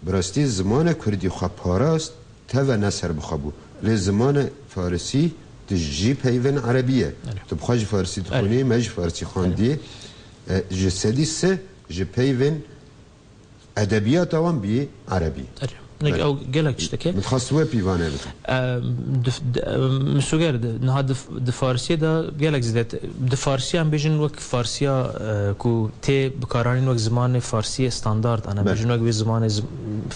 bi rastî zimanê kurdî xwe parast, teve ne serbixwe bû. Lê zimanê farisî di jî peyvên erebî ye. Erê. Tu bi xwe jî farisî Erê. dixwînî, me jî farisî Erê. xwendî. E, ji sedî sih ji peyvên edebiyata wan bî erebî. Erê. Nek Belê. ew gelek tiştek e. Min dixwest wê pîvanê bidim. Em, di, di, em, min soger di, niha di, di farisiyê de gelek zêde, di farsiya em bêjin wek farsiya, e, ku tê bikaranîn wek zimanê farsiyê standard, ana Belê. bêjin wek wê zimanê zim-,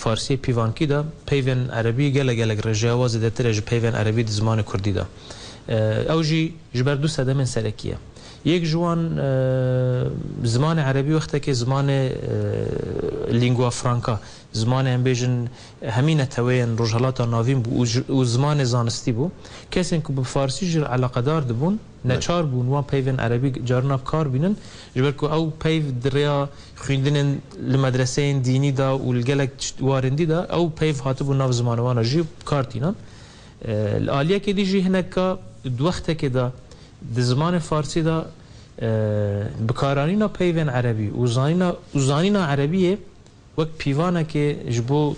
farsiyê pîvankî de peyvên erebî gelek gelek rêjeya wa zêdetir e ji peyvên erebî di zimanê kurdî de. E, ew jî ji ber du sedemên serekî ye. Yek ji wan, e, zimanê erebî wextekê zimanê, e, lingua franca, zimanê em bêjin hemî neteweyên Rojhelata Navîn bû û ji, û zimanê zanistî bû. Kesên ku bi farsî jî eleqedar dibûn, Belê. neçar bûn wan peyvên erebî carina bi kar bînin. Ji ber ku ew peyv di rêya xwîndinên li medreseyên dînî de û li gelek tişt-, warên dî de ew peyv hatibû nav zimanê wan a jî bi kar tînan. E, li aliyekê dî jî hineka di wextekê de di zimanê farsî de, e, bikaranîna peyvên erebî û zanîna, û zanîna erebiyê wek pîvanekê ji bo,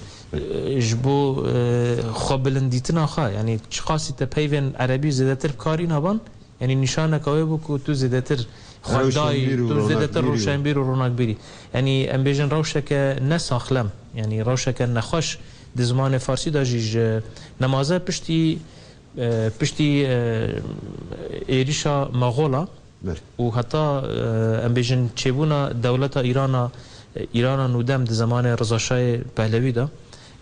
ji bo, e, xwebilindîtina xwe, yanî çiqasî te peyvên erebî zêdetir bi karî naban, yanî nîşaneka wê bû ku tu zêdetir xwendayî, Rewşenbîr û tu zêdetir ronakbîrî. Rewşenbîr û ronakbîrî. Yanî em bêjin rewşeke ne saxlem, yanî rewşeke nexweş di zimanê farsî de jî ji nemaze piştî, e, piştî, e, êrîşa Mexola Belê. û heta, e, em bêjin çêbûna dewleta Îrana, Îrana nûdem di zemanê Riza Şahê Pehlewî de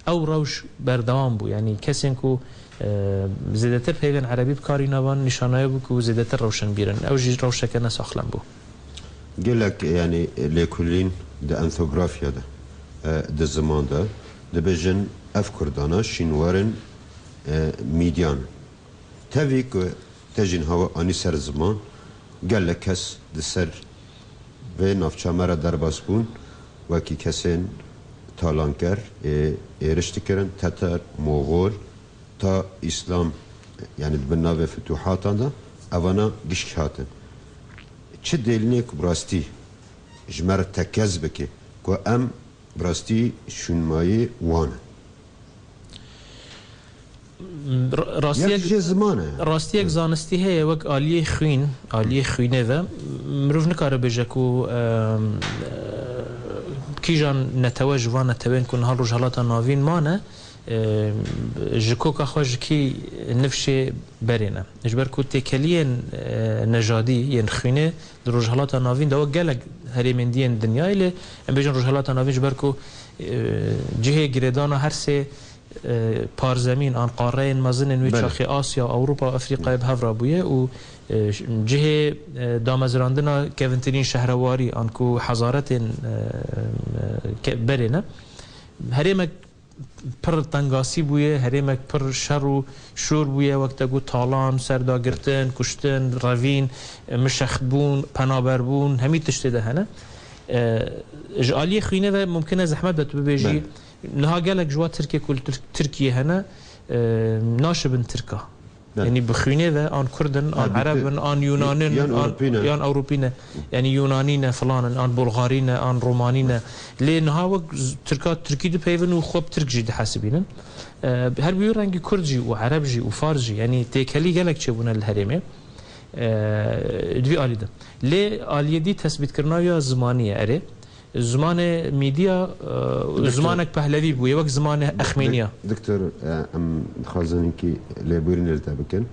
ew rewş berdewam bû. Yanî kesên ku, e, zêdetir peyvên erebî bi karî naban nîşanayê bû ku zêdetir rewşenbîr in. Ew jî rewşeke ne saxlem bû. Gelek, yanî, lêkolîn di enthografya de, e, di ziman de dibêjin ev Kurdana şînwarin, e, Mîdyan. Tevî ku te jî niha we anî ser ziman, gelek kes di ser vê navça me re derbas bûn, wekî kesên talanker, ê êriş dikirin, Teter, Moxol, ta Îslam, yanî di bin navê fituhatan de, evana gişk hatin. Çi delîlê ku bi rastî ji me re tekez bike ku em bi rastî şûnmayî wan in? R-, rastiyek, Yek jê ziman e. rastiyek Hı. zanistî heye, wek aliyê xwîn, aliyê xwînê ve. Mirov nikare bêje ku, em, e, kîjan netewe ji van netewên ku niha Rojhelata Navîn mane, e, ji koka xwe ji kî nifşê berê ne. Ji ber ku têkeliyên, e, nejadî, yên xwînê di Rojhelata Navîn de wek gelek herêmên dî yên dinyayê, lê em bêjin Rojhelata Navîn ji ber ku, e, cihê girêdana her sê, e, parzemîn an qareyên mezinên wî Belê. çaxê Asya, Ewropa, Efrîkayê bi hev re bûye û, e, cihê, e, damezrandina kevintirîn şehrewarî an ku hezaretên, e, e, ke-, berê ne. Herêmek pir tengasî bûye, herêmek pir şer û şor bûye, wek te got talan, serdagirtin, kuştin, revîn, mişextbûn, penaberbûn, hemî tiştê de hene. E, ji aliyê xwînê ve mumkin e zehmet be tu bibêjî, Belê. niha gelek ji wa Tirkê ku li Tirk-, Tirkiyê hene, e, naşibin Tirka. Belê. Yanî bi xwînê ve an Kurd in, Ha, an bi Ereb Tir-, in, an Yunan in, yan an, Ewropî ne. yan Ewropî ne. Yanî Yunanî ne, filan in, an Bulgarî ne, an Romanî ne. Lê niha wek z-, Tirka Tirkî dipeyvin û xwe bi Tirk jî dihesibînin. E, her bi wî rengî Kurd jî û Ereb jî û Fars jî, yanî têkelî gelek çêbûne li herêmê. E, di vî alî de. Lê aliyê dî tesbîtkirina ya zimanî ye, erê. Zimanê Mîdiya, e, Doktor, zimanek pehlevî bûye, wek zimanê Exmêniya. Dok-, Doktor, e, em dixwazin hinkî lêbûrînê li te bikin.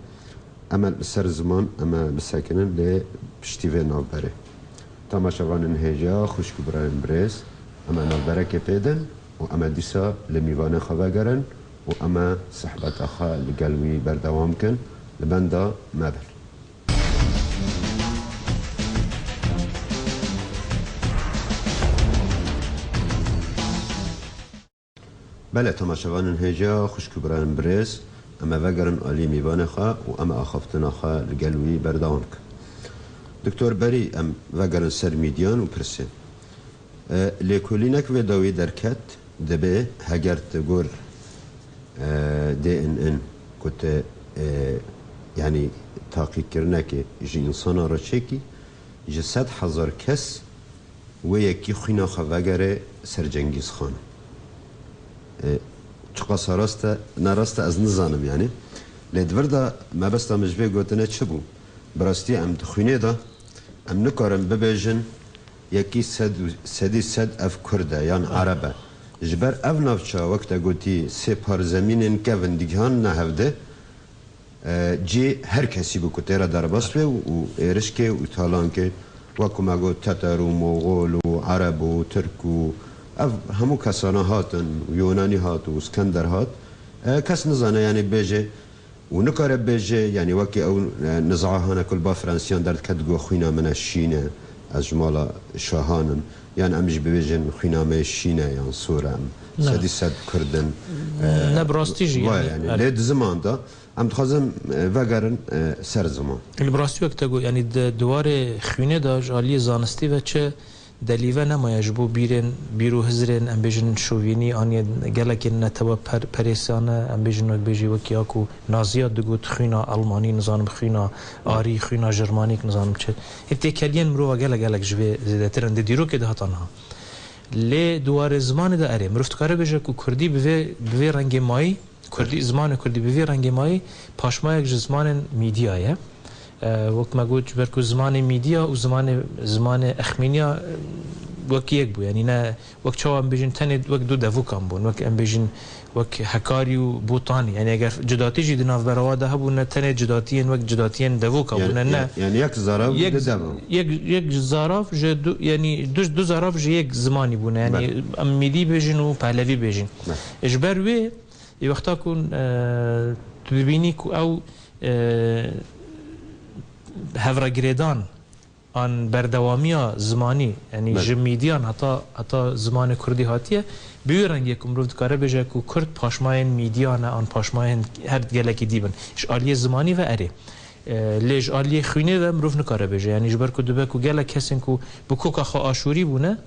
Em ê li ser ziman, em ê bisekinin, lê piştî vê navberê. Temaşevanên hêja, xwişk û birayên birêz, em ê navberekê pê din û em ê dîsa li mîvanê xwe vegerin û em ê sehbeta xwe li gel wî berdewam kin. Li benda me bin. Belê, temaşevanên hêja, xwişk û birayên birêz, em ê vegerin alî mîvanê xwe û em ê axaftina xwe li gel wî berdewam bikin. Doktor, berî em vegerin ser Mîdiyan û pirsên. E, lêkolînek vê dawî derket, dibê heger tu gor, e, D N N ku tu, e, yanî taqîkirinekê ji însana re çêkî, ji sed hezar kes wê yekî xwîna xwe vegere ser Cengîz Xan. E, çiqasa rast e, ne rast e, ez nizanim yanî. Lê di vir de mebesta min ji vê gotinê çi bû? Bi rastî em di xwînê de, em nikarin bibêjin yekî sed û, sedî sed ev Kurd e yan Ereb e. Ji ber ev navça, wek te gotî, sê par zemînên kevin digihan ne hevdê, e, cî her kesî bû ku tê re derbas be û êrişkê û talankê, wek ku me got, Teter û Moxol û Ereb û Tirk û ev hemû kesana hatin, Yunanî hat û Skender hat. E, kes nizane, yanî bêje, û nikare bêje, yanî wekî ew, e, niza hane ku li ba Fransiyan derdiket, digo xwîna min e şîn e, ez ji mala şahan im, yan em jî bibêjin xwîna me şîn e yan sor e, em Ne. sedî sed Kurd in. E, Ne, bi rastî jî, vay, yanî, yanî, evet. Lê di ziman de em dixwazin, e, vegerin, e, ser ziman. Li bi rastî wek te got, yanî di diwarê xwînê de ji aliyê zanistî ve çi delîve nemaye ji bo bîrên, bîr û hizrên, em bêjin, şovînî an yên gelekên netewe per-, perêsane, em bêjin, wek bêjî wekî ya ku Naziya digot xwîna Elmanî, nizanim xwîna Arî, xwîna Jermanîk, nizanim çi. Hê têkeliyên mirova gelek gelek ji vê zêdetir in di dîrokê de heta niha. Lê di warê zimanê de erê. Mirov dikare bêje ku kurdî bi vê, bi vê rengê mayî, kurdî, zimanê kurdî bi vê rengê mayî paşmayek ji zimanên mîdya ye. E, wek me got, ji ber ku zimanê mîdya û zimanê, zimanê exmîniya, e, wek yek bû. Yanî ne wek çawa em bêjin tenê wek du devokan bûn. Wek em bêjin wek Hekarî û Botanî. Yanî eger cudatî jî di navbera wan de hebûne, tenê cudatiyên wek cudatiyên devoka Yanî, bûne, ne yan-, yanî yek zarav û yek, du dev in. yek, yek zarav ji du, yanî du, du zarav ji yek zimanî bûne. Yanî Belê. em mîdî bêjin û pehlevî bêjin. Belê. Ji ber wê, ê wexta ku, e, tu dibînî ku ew, e, hevregirêdan an berdewamiya zimanî, yanî Belê. ji mîdiyan heta, heta zimanê kurdî hatiye, bi wî rengê ku mirov dikare bêje ku kurd paşmayên mîdiyan e, an paşmayên her gelekî dî bin. Ji aliyê zimanî ve erê. E, lê ji aliyê xwînê ve mirov nikare bêje. Yanî ji ber ku dibe ku gelek kesên ku bi koka xwe aşûrî bûne,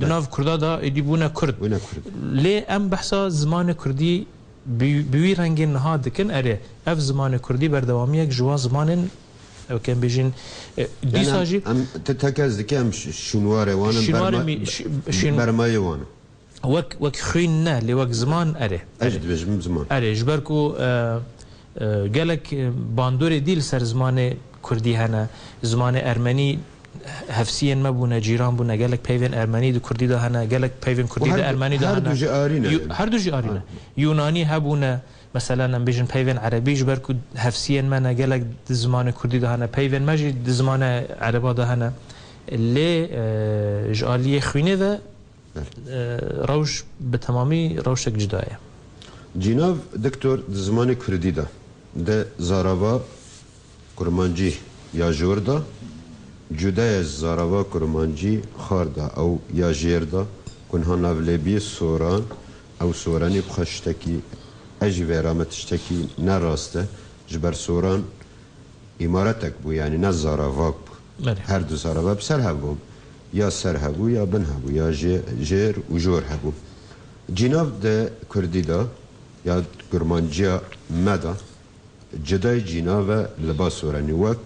di Belê. nav kurda de êdî bûne kurd. Bûne kurd. Lê em behsa zimanê kurdî bi, bi wî rengê niha dikin, erê, ev zimanê kurdî berdewamiyek ji wan zimanên, ew ke em bêjin, e, Yanî dîsa em, jî em te-, tekez dike em ş-, şûnwarê wan in, şînwarê berma-, mî-, şî-, şîn-, bermayê wan in. Wek, wek xwîn ne, lê wek ziman erê. Ez Erê. dibêjim ziman. Erê, ji ber ku, e, e, gelek, e, bandorê dî li ser zimanê kurdî hene, zimanê ermenî, hevsiyên me bûne, cîran bûne, gelek peyvên ermenî di kurdî de hene, gelek peyvên kurdî di ermenî de hene. Her du jî arî ne Yu-, yanî. Her du jî arî ne. Ha. Yunanî hebûne, mesela em bêjin peyvên erebî, ji ber ku hevsiyên me ne, gelek di zimanê kurdî de hene, peyvên me jî di zimanê ereba de hene. Lê, e, ji aliyê xwînê ve, Belê. e, rewş bi temamî rewşek cuda ye. Cînav doktor di zimanê kurdî de, di zarava kurmancî ya jor de, cuda ye ji zarava kurmancî xar de ew ya jêr de, ku niha navlêbiyê soran, ew soranî bi xwe tiştekî, ez jî vêra me tiştekî ne rast e, ji ber soran îmaretek bû, yanî ne zaravak bû. Belê. Her du zarava bi ser hev bûn. Ya ser hebû, ya bin hebû, ya jê-, jêr û jor hebû. Cînav di kurdî de, ya kurmanciya me de, cudayî cînav e li ba soranî wek,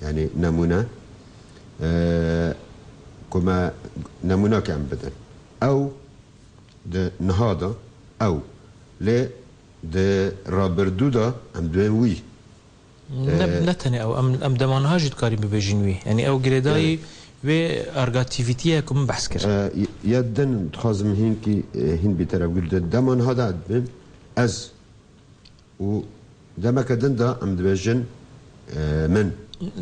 yanî nemûne, e, ku me nemûnek em bidin. Ew di niha de, ew lê di rabirdû de em dibên wî. Ne, Ee, ne tenê ew, em, em dema niha jî dikarîn bibêjin wî. Yanî ew girêdayî Yani wê ergativîtiyê ye ku min behs kir. Ee, ya din dixwazim hînkî, e, hîn bî teref gul de. Dema niha de dibim ez û demeke din de em dibêjin, e, min.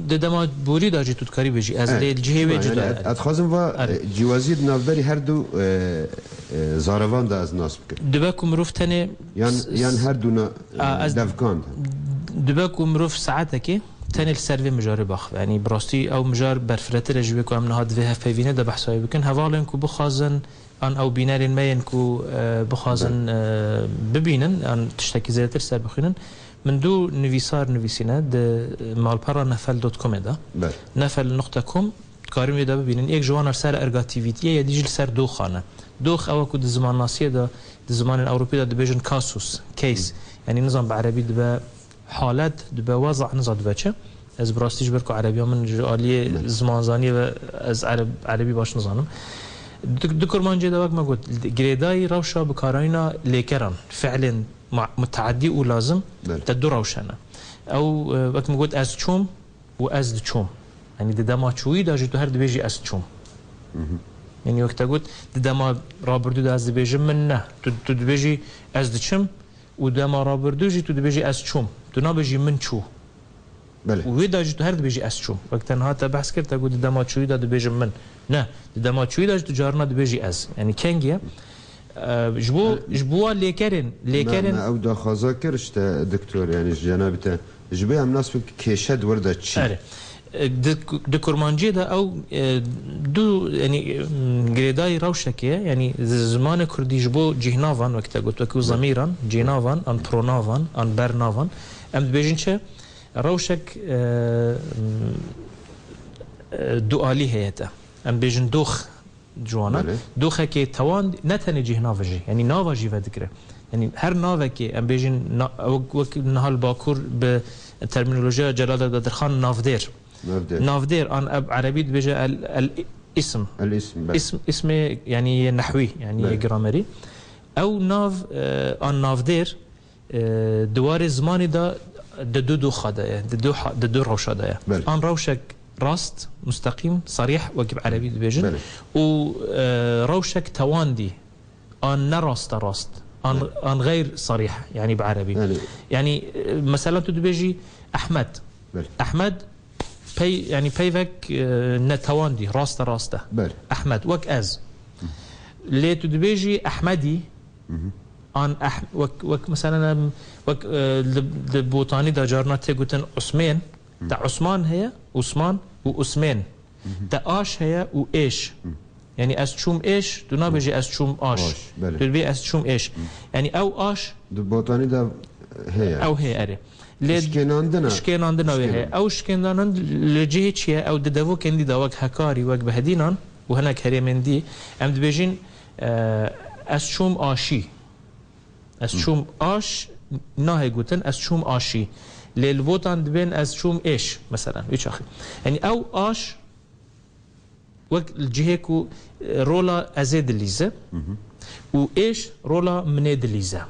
Di dema borî de jî tu dikarî bêjî ez, E, lê li cihê wê yani cuda ye. Ez dixwazim va, Erê. e, cîwaziyê di navberî her du, e, e, zarevan de ez nas bikim. Dibe ku mirov tenê Yan, s-, yan s-, her duna, A, e, ez devkan de. Dibe ku mirov saetekê tenê li ser vê mijarê baxive. Yanî bi rastî ew mijar berfiretir e ji wê ku em niha di vê hevpeyvînê de behsa wê bikin. Hevalên ku bixwazin, an ew bînerên me yên ku, e, bixwazin, Belê. e, bibînin, an tiştekî zêdetir ser bixwînin, min du nivîsar nivîsîne di malpera nefel dot comê de. Belê. Nefel nokta com, dikarîn wê de bibînin. Yek ji wan li ser ergativîtiyê ye, dî jî li ser doxan e. Dox ew e ku di zimannasiyê de, di zimanên Ewropî de dibêjin kasus, case. Hı. Yanî nizam bi erebî dibe halet, dibe weza, niza dibe çi. Ez bi rastî ji ber ku erebiya min ji aliyê Hı. zimanzaniyê ve ez ereb-, erebî baş nizanim. Di, di kurmanciyê de wek me got, girêdayî rewşa bikaranîna lêkeran, fiilên ma-, muteadî û lazim Belê. te du rewş hene. Ew, e, wek min got, ez çûm, û ez diçûm. Yanî di dema çûyî de jî tu her dibêjî ez çûm. Mhm. Yanî wek te got, di dema rabirdû de ez dibêjim min ne. Tu, tu dibêjî ez diçim û dema rabirdû jî tu dibêjî ez çûm. Tu nabêjî min çû. Belê. Û wê de jî tu her dibêjî ez çûm. Wek te niha te behs kir, te got di dema çûyî de dibêjim min. Ne, di dema çûyî de jî tu carina dibêjî ez. Yanî kengî ye? E, ji bo, Belê. ji bo wa lêkerên, Me, lêkerên me ew daxwaza kir işte doktor, yanî ji cenabî te. Ji bo em nas bikin kêşe di wir de çi? Erê. E, di, di kurmanciyê de ew, e, du, yanî, e, girêdayî rewşekê ye, yanî zi-, zimanê kurdî ji bo cîhnavan, wek te got, wekî Belê. zemîran, cînavan, an pronavan, an bernavan. Em dibêjin çi? Rewşek, e, e, dualî heye te. Em bêjin dox ji wan e. Belê. Doxekê tewan ne tenê cih nav e jî. Yanî nava jî vedigre. Yanî her navekê em bêjin na-, wek, wek niha li Bakur bi termînolojiya Celal Bedirxan navdêr. Navdêr. Navdêr, an eb erebî dibêje el, el, Îsim. El-îsim, belê. Îsim, îsimê, yanî yê nehwî, yanî yê gramerî. Ew nav, e, an navdêr, e, di warê zimanê de di du doxa de ye, di du ha-, di du rewşa de ye. Belê. An rewşek rast, musteqîm, serîh, wekî bi erebî dibêjin, belê, û, e, rewşek tewandî, an ne raste rast, an, belê, an xeyr serîh, yanî bi erebî. Belê. Yanî, e, mesela tu dibêjî Ehmed. Belê. Ehmed pey-, yanî peyvek, e, netewandî, raste raste. Belê. Ehmed, wek ez. Lê tu dibêjî Ehmedî, an Eh-, wek, wek mesela, em, wek, e, li, li Botanî de carna tê gotin Usmên, te Usman heye, Usman û Usmên. Te aş heye û êş. Yanî ez çûm êş, tu nabêjî ez çûm aş. Aş, belê. Tu dibê ez çûm êş. Yanî ew aş. Di Botanî de heye. Ew heye, erê. Lê şikênandina, şikênandina wê heye. Şikênan-, ew şikêndanan li cihê çi ye? Ew di devokên dî de wek Hekarî, wek Behedînan û hinek herêmên dî, em dibêjin, e, ez çûm aşî. Ez çûm aş, nahê gotin, ez çûm aşî. Lê li Botan dibên ez çûm êş, meselen, wî çaxî. Yanî ew aş wek li cihê ku, e, rola ezê dilîze û êş rola minê dilîze.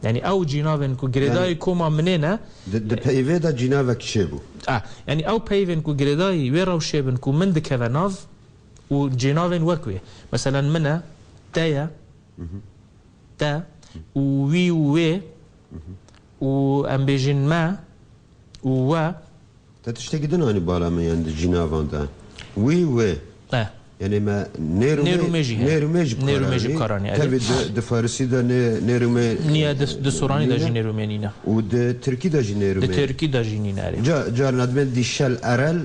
Yanî ew cînavên ku girêdayî koma minê ne. Di, di peyvê de cînavek çêbû. A, yanî ew peyvên ku girêdayî wê rewşê bin ku min dikeve nav û cînavên wek wê. Meselen min e, te ye, te û wî û wê û em bêjin me û we. Te tiştekî din anî bala min, yani di cînavan de. Wî, wê. E. Yani me nêr û mê, nêr û mê jî heye. Nêr û mê jî bi kar anî. Nêr û mê jî bi kar anî, erê. Tevî di, di farisî de nê-, nêr û mê nîne. Di, di soranî de jî nêr û mê nîne. Û di tirkî de jî nêr û mê. Di tirkî de jî nîne, erê. Ca-, carna dibên dîşel erel, e,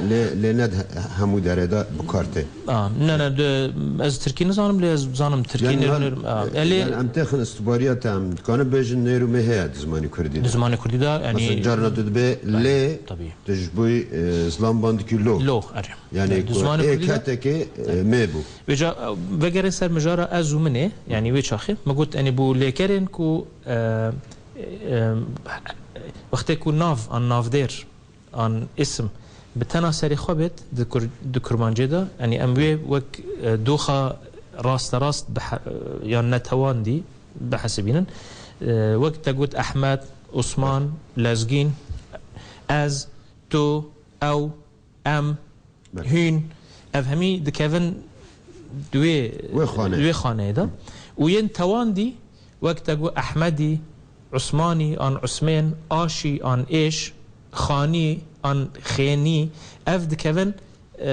lê, lê ne di hemû derê de bi kar tê. A, ne, ne, de, ez tirkî nizanim, lê ez zanim tirkî. Yani nêr-, nêr-, a, e, elê yani em têxin istibariya te, em dikarin bêjin nêr û mê heye di zimanê kurdî de. Di zimanê kurdî de, yani mesela carna tu dibê lê, tabî, tu ji bo, e, zilam bandikî lo. Lo, erê. Yani di ku zimanê kurdî de, ê ketekê, e, mê bû. Vêca, e, vegerê ser mijara ez û min ê, yani wê çaxê, min got, yani bo lêkerên ku, e, e, wextê ku nav an navdêr an îsim bi tena serê xwe bêt di kur-, di kurmancê de, yanî em wê wek, e, doxa rasterast bihe-, e, yan netewandî bihesibînin. E, wek te got Ehmed, Osman, Lezgîn, ez, tu, ew, em, hûn, ev hemî dikevin di wê, wê xaneyê de. Û yên tewandî, wek te got Ehmedî, Usmanî an Usmên, Aşî an Êş, Xanî an Xênî, ev dikevin, e,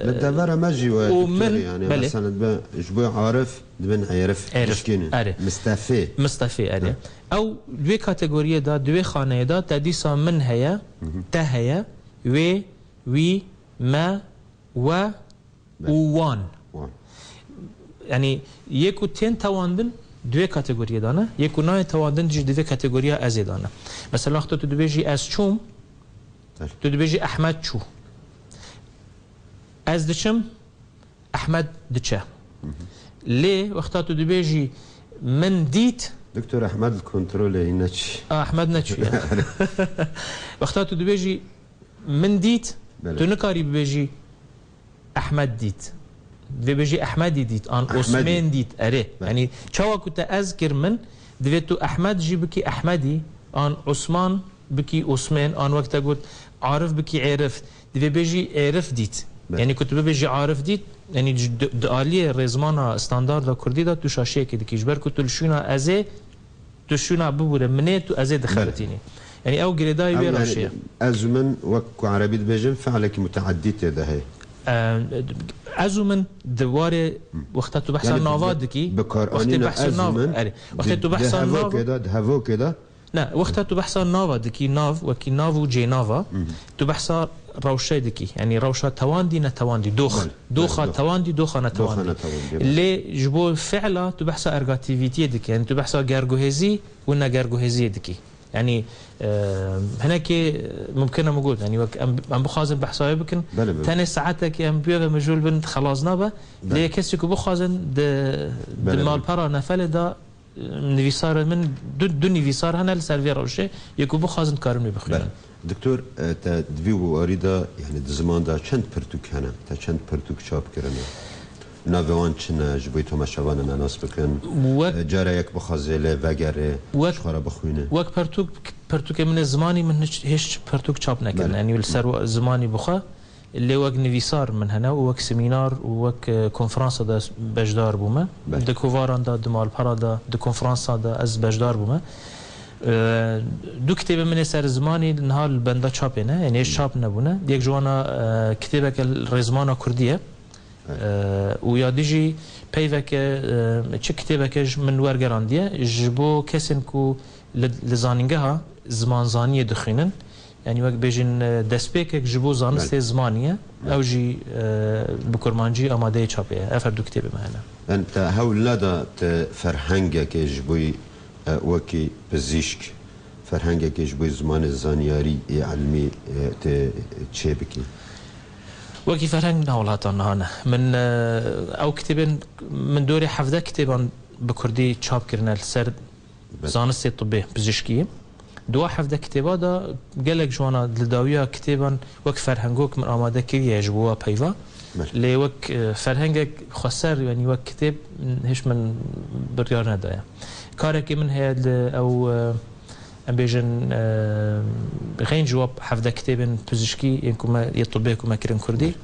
li devera me jî we, û doktor, min, yani, belê, mesela dibe, ji bo Arif dibin Êrif, Êrif, dişkînin. Erê. Mistefê. Mistefê, erê. Hı. Ew di wê kategoriyê de, di wê xaneyê de te dîsa min heye, hı hı, te heye, wê, wî, me, we, belê, û wan. Wan. Yanî yê ku tên tewandin di wê kategoriyê de ne, yê ku nayê tewandin jî di vê kategoriya ezê de ne. Mesela wexta tu dibêjî ez çûm, belê, tu dibêjî Ehmed çû. Ez diçim, Ehmed diçe. Hı hı. Lê wexta tu dibêjî min dît. Doktor Ehmed li kontrolê yî neçî. A, Ehmed neçû ya. Wexta tu dibêjî min dît, belê, tu nikarî bibêjî Ehmed dît. Divê bêjî Ehmedî dît, an Ehmedî. Osmên dît. Erê. Belê. Yanî çawa ku te ez kir min, divê tu Ehmed jî bikî Ehmedî, an Osman bikî Osmên, an wek te got Arif bikî Êrif. Divê bêjî Êrif dît. Belê. Yanî ku tu bibêjî Arif dît, yanî ji, di, di aliyê rêzmana standarda kurdî de tu şaşiyekê dikî. Ji ber ku tu li şûna ezê, tu şûna bibûre minê, tu ezê dixebitînî. Belê. Yanî ew girêdayî wê rewşê ye. Ez û min, wek ku erebî dibêjin, fiilekî muteedî tê de heye. Em, ez û min di warê, hı, wexta tu behsa nava dikî, yanî bi, bi kar anîna ez û min, wextê tu behsa nav, erê, wextê tu behsa nav, di hevokê de, di hevokê de, ne, wexta tu behsa nava dikî, nav, wekî nav û cênava, hı hı, tu behsa rewşê dikî. Yanî rewşa tewandî, netewandî, dox. Belê, belê, dox. Doxa tewandî, doxa netewandî. Doxa netewandî, belê. Lê ji bo fiila tu behsa ergatîvîtiyê dikî. Yanî tu behsa gerguhêzî û negerguhêziyê dikî. Yanî, e, hinekê, e, mumkin e min got, yanî wek em, em bixwazin behsa wê bikin, belê, belê, tenê saetekê em bi wê ve mijûl bin, xelas nabe. Belê. Lê kesî ku bixwazin di, di, belê, belê, malpera nefelê de, e, nivîsarê min, du, du nivîsar hene li ser vê rewşê, yê ku bixwazin dikarin wê bixwînin. Belê. Doktor, e, te di vî warî de, yanî di ziman de çend pirtûk hene? Te çend pirtûk çap kirine? Navê wan çi ne? Ji bo temaşevanê me nas bikin. Wek E, cara yek bixwazê lê vegerê, wek ji xwe re bixwîne. Wek pertûk, pertûkê min ê zimanî min hiç, hiç pertûk çap nekirin. Belê. Yanî li ser wa-, zimanî bixwe, lê wek nivîsar min hene û wek semînar û wek, e, konferansa de beşdar bûme. Belê. Di kovaran de, di malpera de, di konferansa de ez beşdar bûme. E, du kitêbê min ê ser zimanî niha li benda çapê ne, yanî hêj çap nebûne. Yek ji wana, e, kitêbeke li rêzimana kurdî ye. E, û ya dî jî peyveke, e, çi kitêbeke ji min wergerandiye ji bo kesên ku li, li zanîngeha zimanzaniyê dixwînin. Yanî wek bêjin, e, destpêkek ji bo zanistê Belê. zimanî ye. Belê. Ew jî, e, bi kurmancî amadeyê çapê ye. Ev her du kitêbê me hene. Yanî te hewl neda te ferhengekê ji bo, e, wekî pizîşk, ferhengekê ji bo zimanê zanyarî ê ilmî, e, te çêbikî? Wekî ferheng ne hewlatan niha ne. Min, e, ew kitêbên, min dorê hevdeh kitêban bi kurdî çap kirine li ser Belê. zanistê tibê, pizîşkî. Di wa hevdeh kitêba de gelek ji wana li dawiya kitêban wek ferhengok min amade kiriye ji bo wa peyva. Belê. Lê wek, e, ferhengek xweser, yanî wek kitêb, hêj min biryar nedaye. Karekê min heye li ew, e, em bêjin, e, xeyn ji wa hevdeh kitêbên pizîşkî yên ku me, yê tibê ku me kirin kurdî. Belê.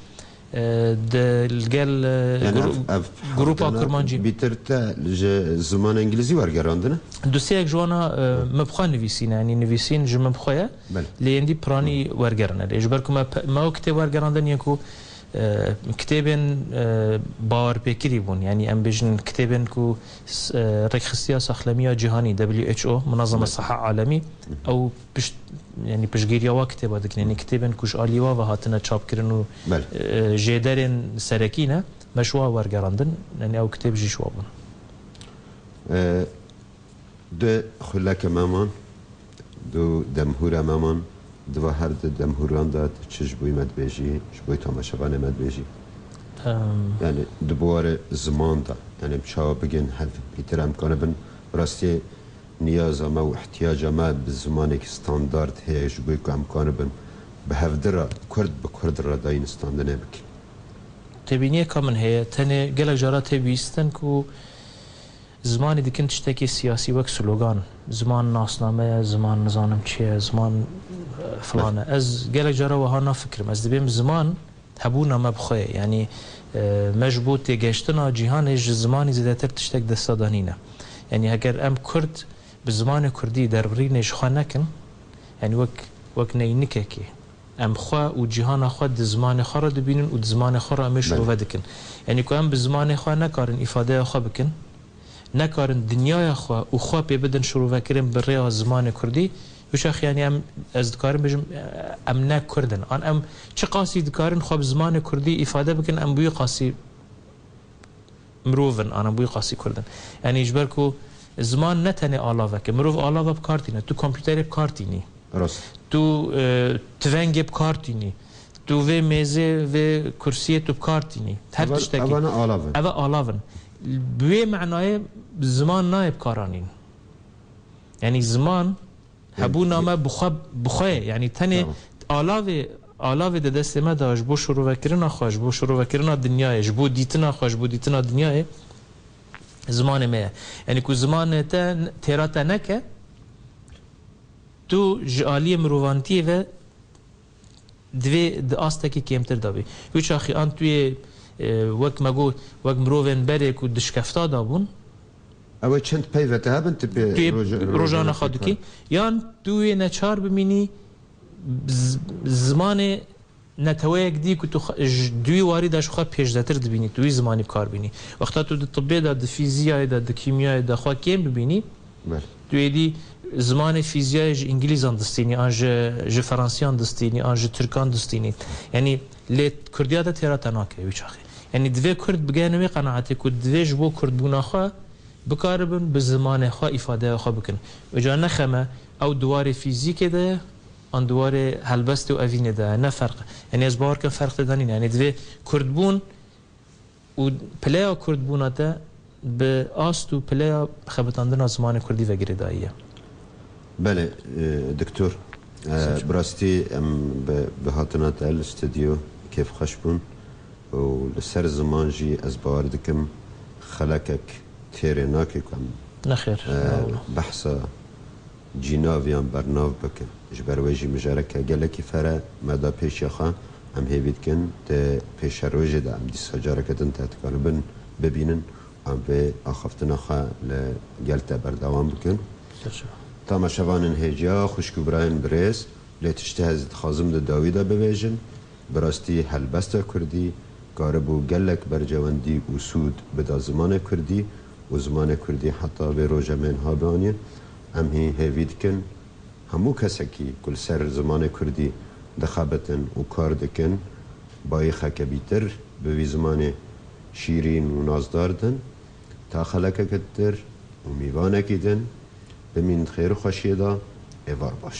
E, di, li gel, e, Yanî gru-, ev, ev grupa hevdana kurmancî. Bîtir te ji ziman îngilîzî wergerandine? Dosiyek ji wana, e, Hı. me bi xwe nivîsîne, yanî nivîsîn ji min bi xwe ye. Belê. Lê yên dî piranî Hı. wergerine. Lê ji ber ku me pe-, me ew kitêb wergerandin yên ku, e, kitêbên, e, bawerpêkirî bûn. Yanî em bêjin kitêbên ku s-, e, rêkxistiya saxlemiya cîhanî, W H O, Munazama Belê. Siha Alemî, Hı hı. ew pişt, yanî piştgiriya wa kitêba dikin. Yanî kitêbên ku ji aliyê wa ve hatine çapkirin û, Belê. e, jêderên serekî ne, me ji wa wergerandin. Yanî ew kitêb jî ji wa bûn. E, du xuleke me man, du demhûre me man, di va her du demhûran de tu çi ji bo me dibêjî, ji bo temaşevanê me dibêjî? Em. Yanî di biwarê ziman de, yanî em çawa bigên hev, pîtir em kanibin, rastiyê niyaza me û ihtiyaca me bi zimanekî standard heye ji bo ku em kanibin bi hevdi re, kurd bi kurd re dayîn standinê bikin. Têbîniyeka min heye, tenê gelek cara tê bihîstin ku zimanî dikin tiştekî siyasî wek slogan. Ziman nasname ye, ziman nizanim çi ye, ziman, e, filan e. Belê. Ez gelek cara wiha nafikirim. Ez dibêm ziman hebûna me bi xwe ye. Yanî, e, me ji bo têgehiştina cîhanê ji zimanî zêdetir tiştek desta de nîne. Yanî heger em kurd bi zimanê kurdî derbirînê ji xwe nekin, yanî wek, wek neynikekê em xwe û cîhana xwe di zimanê xwe re dibînin û di zimanê xwe re em ê Belê. şirove dikin. Yanî ku em bi zimanê xwe nekarin îfadeya xwe bikin, nekarin dinyaya xwe û xwe pê bidin şirovekirin bi rêya zimanê kurdî, wî çaxî, yanî em, ez dikarim bêjim, em ne kurd in. An em çiqasî dikarin xwe bi zimanê kurdî îfade bikin, em bi wî qasî mirov in, an em bi wî qasî kurd in. Yanî ji ber ku ziman ne tenê alavek e. Mirov alava bi kar tîne. Tu kompûterê bi kar tînî. Rast. Tu, e, tivengê bi kar tînî. Tu vê mêzê, vê kursiyê tu bi kar tînî. Her Eva, tiştekî. Eva ne alav in. Eve alav in. Bi wê menayê ziman nayê bi kar anîn. Yanî ziman Yanî hebûna me bi xwe, bi xwe ye. Yanî tenê Tamam. alavê, alavê di destê me de ji bo şirovekirina xwe, ji bo şirovekirina dinyayê, ji bo dîtina xwe, ji bo dîtina dinyayê zimanê me ye. Yanî ku zimanê te, têra te neke, tu ji aliyê mirovantiyê ve divê di astekî kêmtir de bî. Wî çaxî an tu yê, e, wek me got, wek mirovên berê ku di şikefta de bûn. Ew ê çend peyveke hebin tu pê Tu yê roja-, rojana rojana xwe pê dikî. kar. Yan tu yê neçar bimînî z-, zimanê neteweyek dî ku tu xwe, ji duwî warî de ji xwe pêşdetir dibînî, tu wî zimanî bi kar bînî. Wexta tu di tibbê de, di fîziyayê de, di kîmyayê de xwe kêm bibînî, Belê. tu êdî zimanê fîziyayê ji îngilîzan distînî, an ji, ji feransiyan distînî, an ji tirkan distînî. Yanî lê kurdiya de têra te nake wî çaxê. Yanî divê kurd bigehne wê qenaetê ku divê ji bo kurdbûna xwe bikaribin bi zimanê xwe îfadeya xwe bikin. Îca ne xem e, ew di warê fîzîkê de ye, an di warê helbestê û evînê de ye, ne ferq e. Yanî ez bawer dikim ferq tê de nîne. Yanî divê kurdbûn û pileya kurdbûna te bi ast û pileya xebitandina zimanê kurdî ve girêdayî ye. Belê, e, doktor. Ee, bi rastî em bi, bi hatina te li stûdyo kêfxweş bûn û li ser ziman jî ez bawer dikim xelekek têrê nake ku em, Nexêr, ee, behsa cînaviyan bernav bikin. Ji ber wê jî mijareke gelekî fere me da pêşiya xwe. Em hêvî dikin di pêşerojê de em dîsa careke din te dikaribin bibînin. Em vê axaftina xwe li gel te berdewam bikin. Temaşevanên hêja, xwişk û birayên birêz, lê tiştê ez dixwazim di dawî de bibêjim, bi rastî helbesta kurdî karibû gelek bercewendî û sûd bida zimanê kurdî û zimanê kurdî heta vê roja me niha bianiye. Em hî hêvî dikin hemû kesekî ku li ser zimanê kurdî dixebitin û kar dikin, bayîxeke bîtir bi vî zimanê şîrîn û nazdar din. Ta xelekeke ditir û mîvanekî din, bimînin di xêr û xweşiyê de, êvar baş.